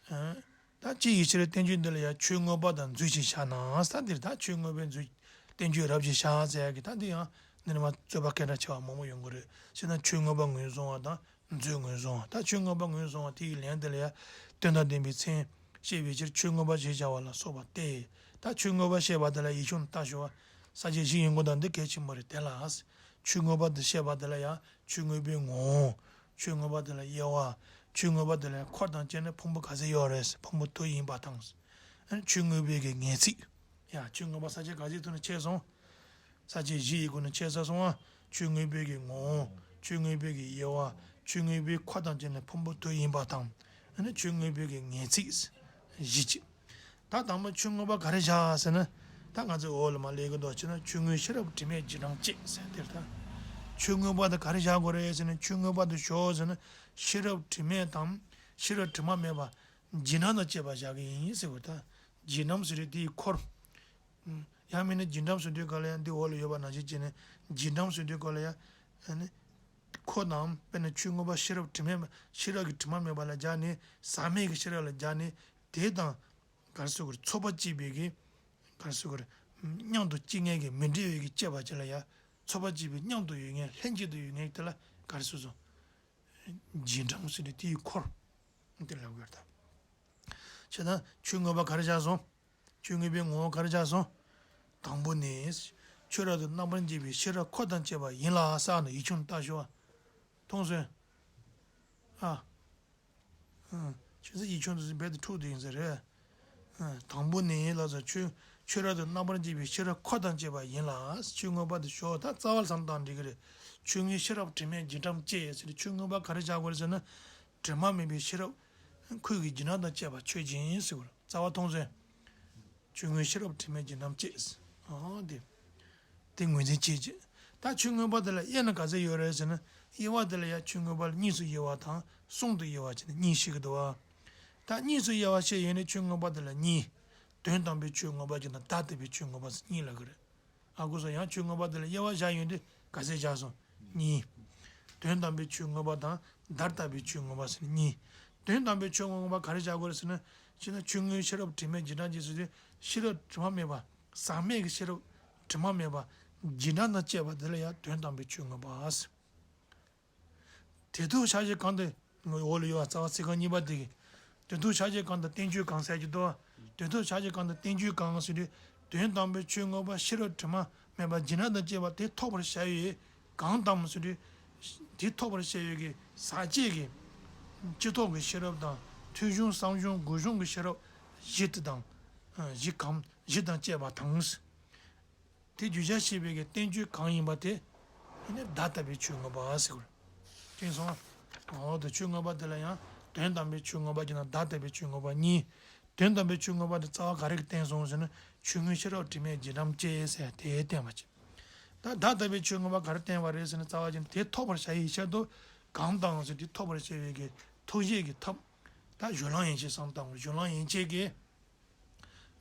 ཨ། ད་ཅི་ཡི་ཕྱིར་བསྟན་བཅོས་འདི་ལ་ཡང་ཆོས་མངོན་པ་དང་མཛོད་ཅིག་བཞག་ན། ས་འདིར་ད་ཆོས་མངོན་པའི་མཛོད། བསྟན་བཅོས་རབ་ཅིག་བཞག་ཟེར་ཡ་གི། ད་འདི་ཡང་འདི་ནས་མ་རྩོད་པ་སྐད་གྲགས་ཆེ་བ་མང་པོ་ཡོང་གི་རེད། ཟེར་ན་ཆོས་མངོན་པ་ངོས་བཟུང་བ་དང་། མཛོད་ངོས་བཟུང་བ། ད་ཆོས་མངོན་པ་ངོས་བཟུང་བ་དེ་ཡི་ལན་དེ་ལ་ཡང་། དོན་དང་ལྡན་པའི་མཚན་བཤད་པའི་ཕྱིར་ཆོས་མངོན་པ་ཞེས་བྱ་བ་ལ་སོགས་པ་སྟེ། ད་ཆོས་མངོན་པ་བཤད་པ་དེ་ལ་ཡིག་ཆུང་ལྟ་ཞུ་བ། ས་བཅད་བཞི་ཡིན་དགོས་དང་འདི་གལ་ཆེན་པོ་རེད། དེ་ལ། ཆོས་མངོན་པ་དེ་བཤད་པ་དེ་ལ་ཡང་ཆོས་མངོན་པའི་ངོ་བོ། ཆོས་མངོན་པ་དེ་ལ་དབྱེ་བ། ཆོས་མངོན་པ་དེ་ལ་ཡང་འཁོར་དང་བཅས་ནས་ཕུང་པོ་ག་ཚད་ཡོད་རེད། ཕུང་པོ་དུ་ཡིན་པ་དང་། ཆོས་མངོན་པའི་གི་ངེས་ཚིག། ཡ། ཆོས་མངོན་པ་ས་བཅད་ག་ཚད་ཐོག་ནས་ཕྱེ་སོང་། ས་བཅད་བཞི་ཡི་སྒོ་ནས་ཕྱེ་ཚར་སོང་ང་། ཆོས་མངོན་པའི་གི་ངོ་བོ། ཆོས་མངོན་པའི་གི་དབྱེ་བ། ཆོས་མངོན་པའི་འཁོར་དང་བཅས་ནས་ཕུང་པོ་དུ་ཡིན་པ་དང་། ཨ་ནི་ཆོས་མངོན་པའི་གི་ངེས་ཚིག། བཞི་གཅིག། ད་དང་པོ་ཆོས་མངོན་པ་ག་རེ་བཞག་ཟེར་ན། ད་ང་ཚོས་འོག་ལ་མ་ལས་ཀྱི་འདུག་ཅེ་ན། ཆོས་མངོན་ཤེས་རབ་དྲི་མེད་རྗེས་འབྲང་བཅས་ཟེར་དེར་ད། ཆོས་མངོན་པ་དེ་ག་རེ་བཞག་དགོས་རེད་ཟེར་ན། ཆོས་མངོན་པ་དེ་ཞོག་ཟེར་ན། ཤེས་རབ་དྲི་མེད་དང་། ཤེས་རབ་དྲི་མ་མེད་པ། རྗེས་འབྲང་དང་བཅས་པ་བཞག་གི་ཡིན་ཟེར་བ་ད། རྗེས་འབྲང་ཟེར་དེའི་འཁོར། ཡང་མིན་ན་རྗེས་འབྲང་ཟེར་དུས་ག་ལ་ཡང་འདི་འོག་ལ་ཡོད་པ་ནང་བཞིན་བྱས་ནས། རྗེས་འབྲང་ཟེར་དུས་ག་ལ་ཡང་། ཨ་ནི། འཁོར་དང་། དཔེར་ན་ཆོས་མངོན་པ་ཤེས་རབ་དྲི་མེད་པ། ཤེས་རབ་ཀྱི་དྲི་མ་མེད་པ་ལ་སྦྱར་ནས། ཟག་མེད་ཀྱི་ཤེས་རབ་ལ་སྦྱར་ནས། དེ་དང་། ག་རེ་ཟེར་དགོས་རེད། ཚོགས་པ་སྐྱེས་པའི་གི། ག་རེ་ཟེར་དགོས་རེད། མཉམ་དུ་སྐྱེ་མཁན་གྱི་མི་འབྲལ་བའི་གི་སྐྱེས་པ་ཅིག་ལ་ཡང་། ཚོགས་པ་སྐྱེས་པའི་མཉམ་དུ་ཡོད་མཁན། ལྷན་ཅིག་ཏུ་ཡོད་མཁན་དེ་ལ་ག་རེ་ཟེར་སོང་། རྗེས་འབྲང་ཟེར་ནས་དེའི་འཁོར། དེ་ལབ་དགོས་རེད་ད། བྱས་ན་ཆོས་མངོན་པ་ག་རེ་བཞག་སོང་། ཆོས་མངོན་པའི་ངོ་བོ་ག་རེ་བཞག་སོང་། དང་པོ་ནི། ཆོས་རབ་ཏུ་རྣམ་པར་འབྱེད་པའི་ཤེས་རབ་འཁོར་དང་བཅས་པ་ཡིན་ལ་ཟེར་ནས་ཡིག་ཆུང་ལྟ་ཞུ་བ། མཐོང་སོང་། ཨ། ཨ། ཁྱོད་ཚོ་ཡིག་ཆུང་དེ་ཚོ་རྦད་དེ་འཁྲུག་བསྡད་ཡིན་ས་རེད། ཨ། དང་པོ་ནི་ལ་ཟེར། ཆོས། ཆོས་རབ་ཏུ་རྣམ་པར་འབྱེད་པའི་ཤེས་རབ་འཁོར་དང་བཅས་པ་ཡིན་ལ། ཆོས་མངོན་པ་དེ་ཞོག་ད་རྩ་བ་ལ་བསམ་བཏང་འགྲིག་གི་རེད། ཆོས་མངོན་ཤེས་རབ་དྲི་མེད་རྗེས་འབྲང་བཅས་ཟེར། ཆོས་མངོན་པ་ག་རེ་བྱ་དགོས་རེད་ཟེར་ན། དྲི་མ་མེད་པའི་ཤེས་རབ། ཁོས་གི་རྗེས་འབྲང་དང་བཅས་པ་ཆོས་ཅན་ཟེར་བར་རྩ་བ་མཐོང་ཚེ། ཆོས་མངོན་ཤེས་རབ་དྲི་མེད་རྗེས་འབྲང་བཅས། ཨ་དེ། དེ་ངོས་འཛིན་བྱེད་ཅིང་། ད་ཆོས་མངོན་པ་དེ་ལ་དབྱེ་ན་ག་ཚད་ཡོད་རེད་ཟེར་ན། དབྱེ་བ་དེ་ལ་ཡང་ཆོས་མངོན་པ་ལ་གཉིས་སུ་དབྱེ་བ་དང་གསུམ་དུ་དབྱེ་བ་བྱས་ནས་གཉིས་བཤད་ཀྱི་འདུག་བ། ད་གཉིས་སུ་དབྱེ་བ་བཤད་ཡོད་ནས་ཆོས་མངོན་པ་དེ་ལ་གཉིས། དོན་དམ་པའི་ཆོས་མངོན་པ་གཅིག་དང་བརྡ་དམ་པའི་ཆོས་མངོན་པ་ཟེར་གཉིས་ལབ་ཀྱི་རེད། ཨ་ཁུ་སོ་ཡང་ཆོས་མངོན་པ་དེ་ལ་དབྱེ་བ་བཞག་ཡོང་དུས་ག་ཚད་བཞག་སོང་། གཉིས། དོན་དམ་པའི་ཆོས་མངོན་པ་དང་བརྡ་དམ་པའི་ཆོས་མངོན་པ་ཟེར་ནས་གཉིས། དོན་དམ་པའི་ཆོས་མངོན་པ་ག་རེ་བྱ་དགོས་རེད་ཟེར་ན། ཅེ་ན་ཆོས་མངོན་ཤེས་རབ་དྲི་མེད་རྗེས་འབྲང་བཅས་ཟེར་དུས་ཤེས་རབ་དྲི་མ་མེད་པ། ཟག་མེད་ཀྱི་ཤེས་རབ་དྲི་མ་མེད་པ། རྗེས་འབྲང་དང་བཅས་པ་དེ་ལ་ཡང་དོན་དམ་པའི་ཆོས་མངོན་པ་ཟེར། དེ་ཐོབ་བྱ་བྱེད་གང་དུ། འོག་ལ་ཡོད་པ་རྩ་བ་ཚིག་རྐང་གཉིས་པ་དེ་གི། དེ་ཐོབ་བྱ་བྱེད་གང་དང་བསྟན་བཅོས་གང་ཟེར་གྱི་འདུག་དེ་ཐོབ་བྱ་བྱེད་གང་དང་བསྟན་བཅོས་གང་ཟེར་དུས། དོན་དམ་པའི་ཆོས་མངོན་པ་ཤེས་རབ་དྲི་མ་མེད་པ་རྗེས་འབྲང་དང་བཅས་པ་དེ་ཐོབ་པར་བྱ་བའི་གང་དང་ཟེར་དུས། དེ་ཐོབ་པར་བྱ་བའི་གི་ཟག་བཅས་ཀྱི་སྤྱི་ཐོག་གི་ཤེས་རབ་དང་ཐོས་བྱུང་བསམ་བྱུང་སྒོམ་བྱུང་གི་ཤེས་རབ་བཞི་དེ་དང་། བཞི་གམ་བཞི་དང་བཅས་པ་དང་། དེ་བརྗོད་བྱར་བཤད་པའི་གི་བསྟན་བཅོས་གང་ཡིན་པ་དེ། ཨ་ནི་བརྡ་དམ་པའི་ཆོས་མངོན་པ་ཟེར་བར། དེང་སང་། འོ་དེ་ཆོས་མངོན་པ་དེ་ལ་ཡང་ དོན་དམ་པའི་ཆོས་མངོན་པ་གཅིག་དང་བདག་ལྟ་བུའི་ཆོས་མངོན་པ་གཉིས། དོན་དམ་པའི་ཆོས་མངོན་པ་དེ་རྩ་བ་ག་རེ་གིས་བསྟན་སོང་ཟེར་ན། ཆོས་མངོན་ཤེས་རབ་དྲི་མེད་རྗེས་འབྲང་བཅས་ཟེར་དེས་བསྟན་པ་ཅིག་ད་བདག་ལྟ་བུའི་ཆོས་མངོན་པ་ག་རེ་བསྟན་པ་རེད་ཟེར་ན། རྩ་བ་ཅན་དེ་ཐོབ་པར་བྱ་བའི་ཕྱིར་དུ་གང་དང་ཟེར། དེ་ཐོབ་པར་བྱ་བའི་གི་ཐོབ་བྱེད་ཀྱི་ཐབས། ད་གཞན་ལམ་ཡན་ཆད་བསམ་བཏང་བ། གཞན་ལམ་ཡན་ཆད་ཀྱི་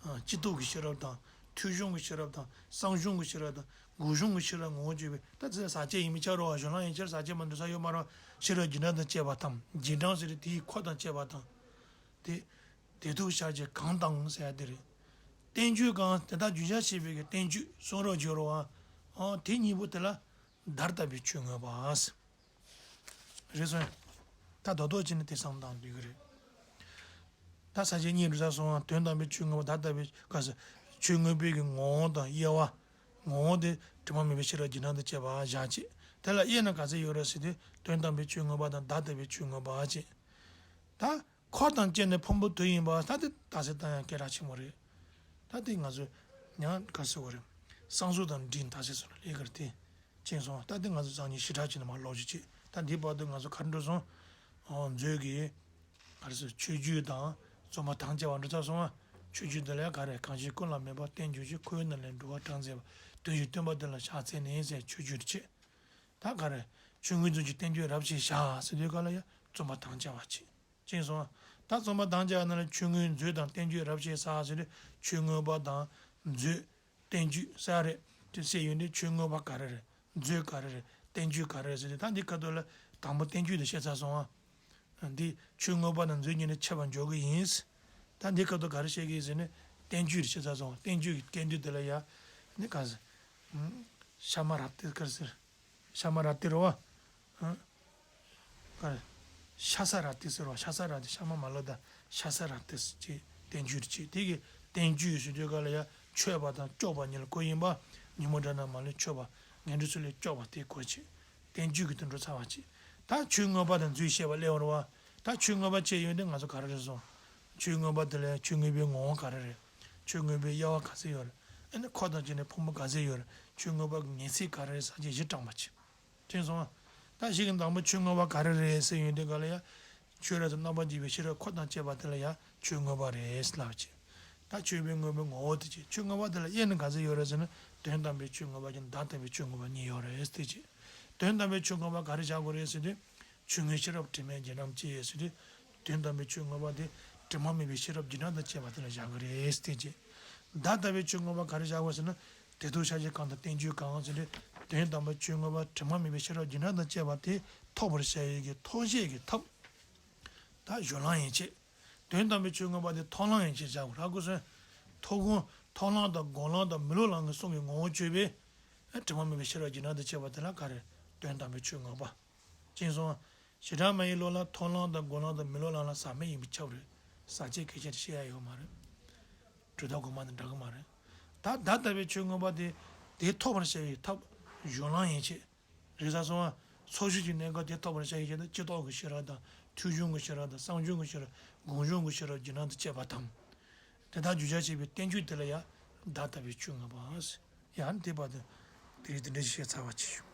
ཨ་སྤྱི་ལྡོག་གི་ཤེས་རབ་དང་། ཐོས་བྱུང་གི་ཤེས་རབ་དང་། གསང་བྱུང་གི་ཤེས་རབ་དང་། སྒོམ་བྱུང་གི་ཤེས་རབ་ངོ་བོ་བརྗོད་པའི། ད་དེ་ཟག་བཅས་ཡིན་མི་ཆ་རོ་བ། གཞན་ལམ་ཡན་ཆད་ཟག་བཅས་མ་འདུག་ས་ཡོད་མ་རེད་བ། ཤེས་རབ་རྗེས་འབྲང་དང་བཅས་པ་ཐམས། རྗེས་འབྲང་ཟེར་དེ་དེའི་འཁོར་དང་བཅས་པ་དང་། དེ་དེ་ཐོབ་བྱ་བྱེད་གང་དང་ཟེར་ཡ་དེ་རེད། བསྟན་བཅོས་གང་། དེ་དག་རྒྱུ་ཆ་བྱེད་པའི་གི་བསྟན་བཅོས་གསུང་རབ་བརྗོད་རོ་བ། ཨོ་དེ་གཉིས་པོ་དེ་ལ་བདག་ལྟ་བུའི་ཆོས་མངོན་པ། རེད་སོང་། ད་རྡོག་རྡོག་བྱས་ནས་དེ་བསམ་བཏང་འདོད་ཀྱི་རེད། ད་ས་བཅད་གཉིས་རེད་ས་སོང་། དོན་དམ་པའི་ཆོས་མངོན་པ། བདག་ལྟ་བུའི་ག་ས། ཆོས་མངོན་པའི་གི་ངོ་བོ་དང་དབྱེ་བ། ངོ་བོ་དེ་དྲི་མ་མེད་པའི་ཤེས་རབ་རྗེས་འབྲང་དང་བཅས་པ་བཞག་ཅིག་དེ་ལ་དབྱེ་ན་ག་ཚོད་ཡོད་རེད་ཟེར་དུས། དོན་དམ་པའི་ཆོས་མངོན་པ་དང་བདག་ལྟ་བུའི་ཆོས་མངོན་པ་ཅིག་ད་འཁོར་དང་བཅས་ནས་ཕུང་པོ་དུ་ཡིན་པ། ད་དེ་རྟགས་གསལ་བཏང་ཡང་སྐད་གྲགས་ཆེན་པོ་རེད། ད་དེ་ང་ཚོས་ཡང་ག་ཟེར་བ་རེད། བསམ་གཟུགས་དང་འདྲིས་རྟགས་གསལ་སོགས་ལ་ལས་ཀར་བརྟེན། ཅེས་སོང་། ད་དེ་ང་ཚོ་སང་ཉིན་ཞེ་དྲག་བྱས་ནས་མར་ཀློག་རྒྱུ་བྱེད། ད་འདིའི་བར་དུ་ང་ཚོ་ག་རེ་འགྲོ་སོང་། ཨོ་མཛོད་ཀྱི་ག་རེ་ཟེར། མཆོད་བརྗོད་དང་རྩོམ་པ་དང་བཅས་པ་འགྲོ་ཚར་སོང་ང་། མཆོད་བརྗོད་འདི་ལ་ཡང་ག་རེ། གང་ཞིག་ཀུན་ལ་མེད་པར་བསྟན་གྱུར་ཅིག་ཁོ་བོའི་ནང་ལས་འགྲོ་བ་གྲངས་མཛད་པ། དོན་བཞིན་སྟོན་པ་འདི་ལ་ཕྱག་འཚལ་ནས་ཟེར་མཆོད་བརྗོད་བྱེད། ད་ག་རེ། ཆོས་མངོན་རྫོགས་ཀྱི་བསྟན་བཅོས་རབ་ཅིག་བཞག་ཟེར་དུས་ག་ལ་ཡང་རྩོམ་པ་དང་བཅས་པ་བྱེད། ཅེས་སོང་། ད་རྩོམ་པ་དང་བཅས་པ་ནང་ལ་ཆོས་མངོན་མཛོད་དང་བསྟན་བཅོས་རབ་ཅིག་བཞག་ཟེར་དུས། ཆོས་མངོན་པ་དང་མཛོད། བསྟན་བཅོས་ཟེར་རེད། དེ་ཟེར་ཡོང་དུས་ཆོས་མངོན་པ་ག་རེ་རེད། མཛོད་ག་རེ་རེད། བསྟན་བཅོས་ག་རེ་རེད་ཟེར་དུས། ད་འདི་ཁ་ཐོག་ལ་དང་པོ་བསྟན་བཅོས་དེ་བཤད་ཚར་སོང་ང་། འདི་ཆོས་མངོན་པ་དང་མཛོད་གཉིས་ནི་ཕྱེ་བར་འཇོག་གི་ཡིན། ད་འདི་ཁ་ཐོག་ག་རེ་བཤད་ཀྱི་ཡིན་ཟེར་ན། བསྟན་བཅོས་དེ་བཤད་ཚར་སོང་ང་། བསྟན་བཅོས་ཀྱི་སྐད་དོད་དེ་ལ་ཡ་ནི་ག་ཟེར། ཤ་མ་ར་ཏི་ག་རེ་ཟེར། ཤ་མ་ར་ཏི་རེད་བ། ཨ། ག་རེ། ཤ་ས་ར་ཏི་ཟེར་བ། ཤ་ས་ར་ཏི། ཤ་མ་མ་ལོ་ད། ཤ་ས་ར་ཏི་ཟེར་གྱི་བསྟན་བཅོས་རེད་ཅེས། དེ་གི་བསྟན་བཅོས་ཟེར་དུས་ག་ལ་ཡ་མཆོད་པ་དང་སྐྱོགས་པ་གཉིས་ལ་གོ་ཡིན་པ། ཉོན་མོངས་དགྲ་རྣམས་མ་ལུས་མཆོད་པ། ངན་འགྲོའི་ཚུལ་ལས་སྐྱོབ་པ་དེ་གོ་ཅིག་བསྟན་བཅོས་ཀྱི་དོན་འགྲོ་ཚར་བ་ཅིག་ད་ཆོས་མངོན་པ་དང་མཛོད་བཤད་པ་སླེབས་པ་རེད་བ། ད་ཆོས་མངོན་པ་བཤད་ཡོང་དུས་ང་ཚོ་ག་རེ་རེད་སོང་། ཆོས་མངོན་པ་དེ་ལ་ཆོས་མངོན་པའི་ངོ་བོ་ག་རེ་རེད། ཆོས་མངོན་པའི་དབྱེ་བ་ག་ཚོད་ཡོད་རེད། ཨ་ནི་འཁོར་དང་བཅས་ནས་ཕུང་པོ་ག་ཚོད་ཡོད་རེད། ཆོས་མངོན་པ་གི་ངེས་ཚིག་ག་རེ་རེད་ཟེར་གྱི་གཞི་དྲངས་པ་ཅིག་དྲན་སོང་ང་། ད་གཞི་གི་དང་པོ་ཆོས་མངོན་པ་ག་རེ་རེད་ཟེར་ཡོང་དུས་ག་ལ་ཡ། ཆོས་རབ་ཏུ་རྣམ་པར་འབྱེད་པའི་ཤེས་རབ་འཁོར་དང་བཅས་པ་དེ་ལ་ཡ་ཆོས་མངོན་པ་རེད་ལབ་ཅིག་ད་ཆོས་པའི་མངོན་པའི་ངོ་བོ་དེ་ཅིག་ཆོས་མངོན་པ་དེ་ལ་དབྱེ་ན་ག་ཚོད་ཡོད་རེད་ཟེར་ན། དོན་དམ་པའི་ཆོས་མངོན་པ་གཅིག་བདག་ལྟ་བུའི་ཆོས་མངོན་པ་གཉིས་ཡོད་རེད་དེ་ཅིག་དོན་དམ་པའི་ཆོས་མངོན་པ་ག་རེ་བཞག་དགོས་རེད་ཟེར་དུས། ཆོས་མངོན་ཤེས་རབ་དྲི་མེད་རྗེས་འབྲང་བཅས་ཟེར་དུས། དོན་དམ་པའི་ཆོས་མངོན་པ་དེ་དྲི་མ་མེད་པའི་ཤེས་རབ་རྗེས་འབྲང་དང་བཅས་པ་དེ་ལ་བཞག་གི་རེད་ཟེར་ཏེ། བདག་ལྟ་བུའི་ཆོས་མངོན་པ་ག་རེ་བཞག་དགོས་ཟེར་ན། དེ་ཐོབ་བྱ་བྱེད་གང་དང་བསྟན་བཅོས་གང་ཟེར་ཏེ། དོན་དམ་པའི་ཆོས་མངོན་པ་དྲི་མ་མེད་པའི་ཤེས་རབ་རྗེས་འབྲང་དང་བཅས་པ་དེ་ཐོབ་པར་བྱ་བའི་གི་ཐོབ་བྱེད་ཀྱི་ཐབས། ད་སྦྱོར་ལམ་ཡན་ཆད། དོན་དམ་པའི་ཆོས་མངོན་པ་དེ་ཐོབ་ལམ་ཡན་ཆད་བཞག་དགོས་རེད་གོ་སོང་། ཐོབ་དགོངས་ཐོབ་ལམ་དང་སྒོམ་ལམ་དང་མི་སློབ་ལམ་གྱི་གསུང་གི་ངོ་བོ་བརྗོད་པས། དྲི་མ་མེད་པའི་ཤེས་རབ་རྗེས་འབྲང་དང་བཅས་པ་དེ་ལ་ག་རེ། དོན་དམ་པའི་ཆོས་མངོན་པ། ཅེས་སོང་། ཞེ་དྲག་མ་ཡིན་ལོ་ལ་ཐོབ་ལམ་དང་སྒོམ་ལམ་དང་མི་སློབ་ལམ་ལ་ཟག་མེད་ཡིན་པས་ཁྱབ་རེད། ཟག་བཅས་སྐད་ཆ་དེ་བཤད་ཡ་ཡོད་མ་རེད། གྲོལ་སྡོད་སྒོམ་པ་དང་འདྲ་གི་མ་རེད། ད་བདག་ལྟ་བུའི་ཆོས་མངོན་པ་དེ། དེ་ཐོབ་པར་བྱ་བའི་ཐབས། སྦྱོར་ལམ་ཡན་ཆད། རེད་ས་སོང་ང་། ཚོགས་ཞུགས་ཀྱི་གནས་སྐབས་དེ་ཐོབ་པར་བྱ་བའི་ཆེད་དུ་སྤྱི་ལྡོག་གི་ཤེས་རབ་དང་། ཐོས་བྱུང་གི་ཤེས་རབ་དང་། གསང་བྱུང་གི་ཤེས་རབ། སྒོམ་བྱུང་གི་ཤེས་རབ་རྗེས་འབྲང་དང་བཅས་པ་དང་། དེ་དག་རྒྱུ་ཆ་བྱེད་པའི་བསྟན་བཅོས་དེ་ལ་ཡང་བདག་ལྟ་བུའི་ཆོས་མངོན་པ། ཡང་དེ་བར་དུ་དེ་རིང་དེ་འདྲ་ཞིག་བཤད་ཚར་བ་ཅིག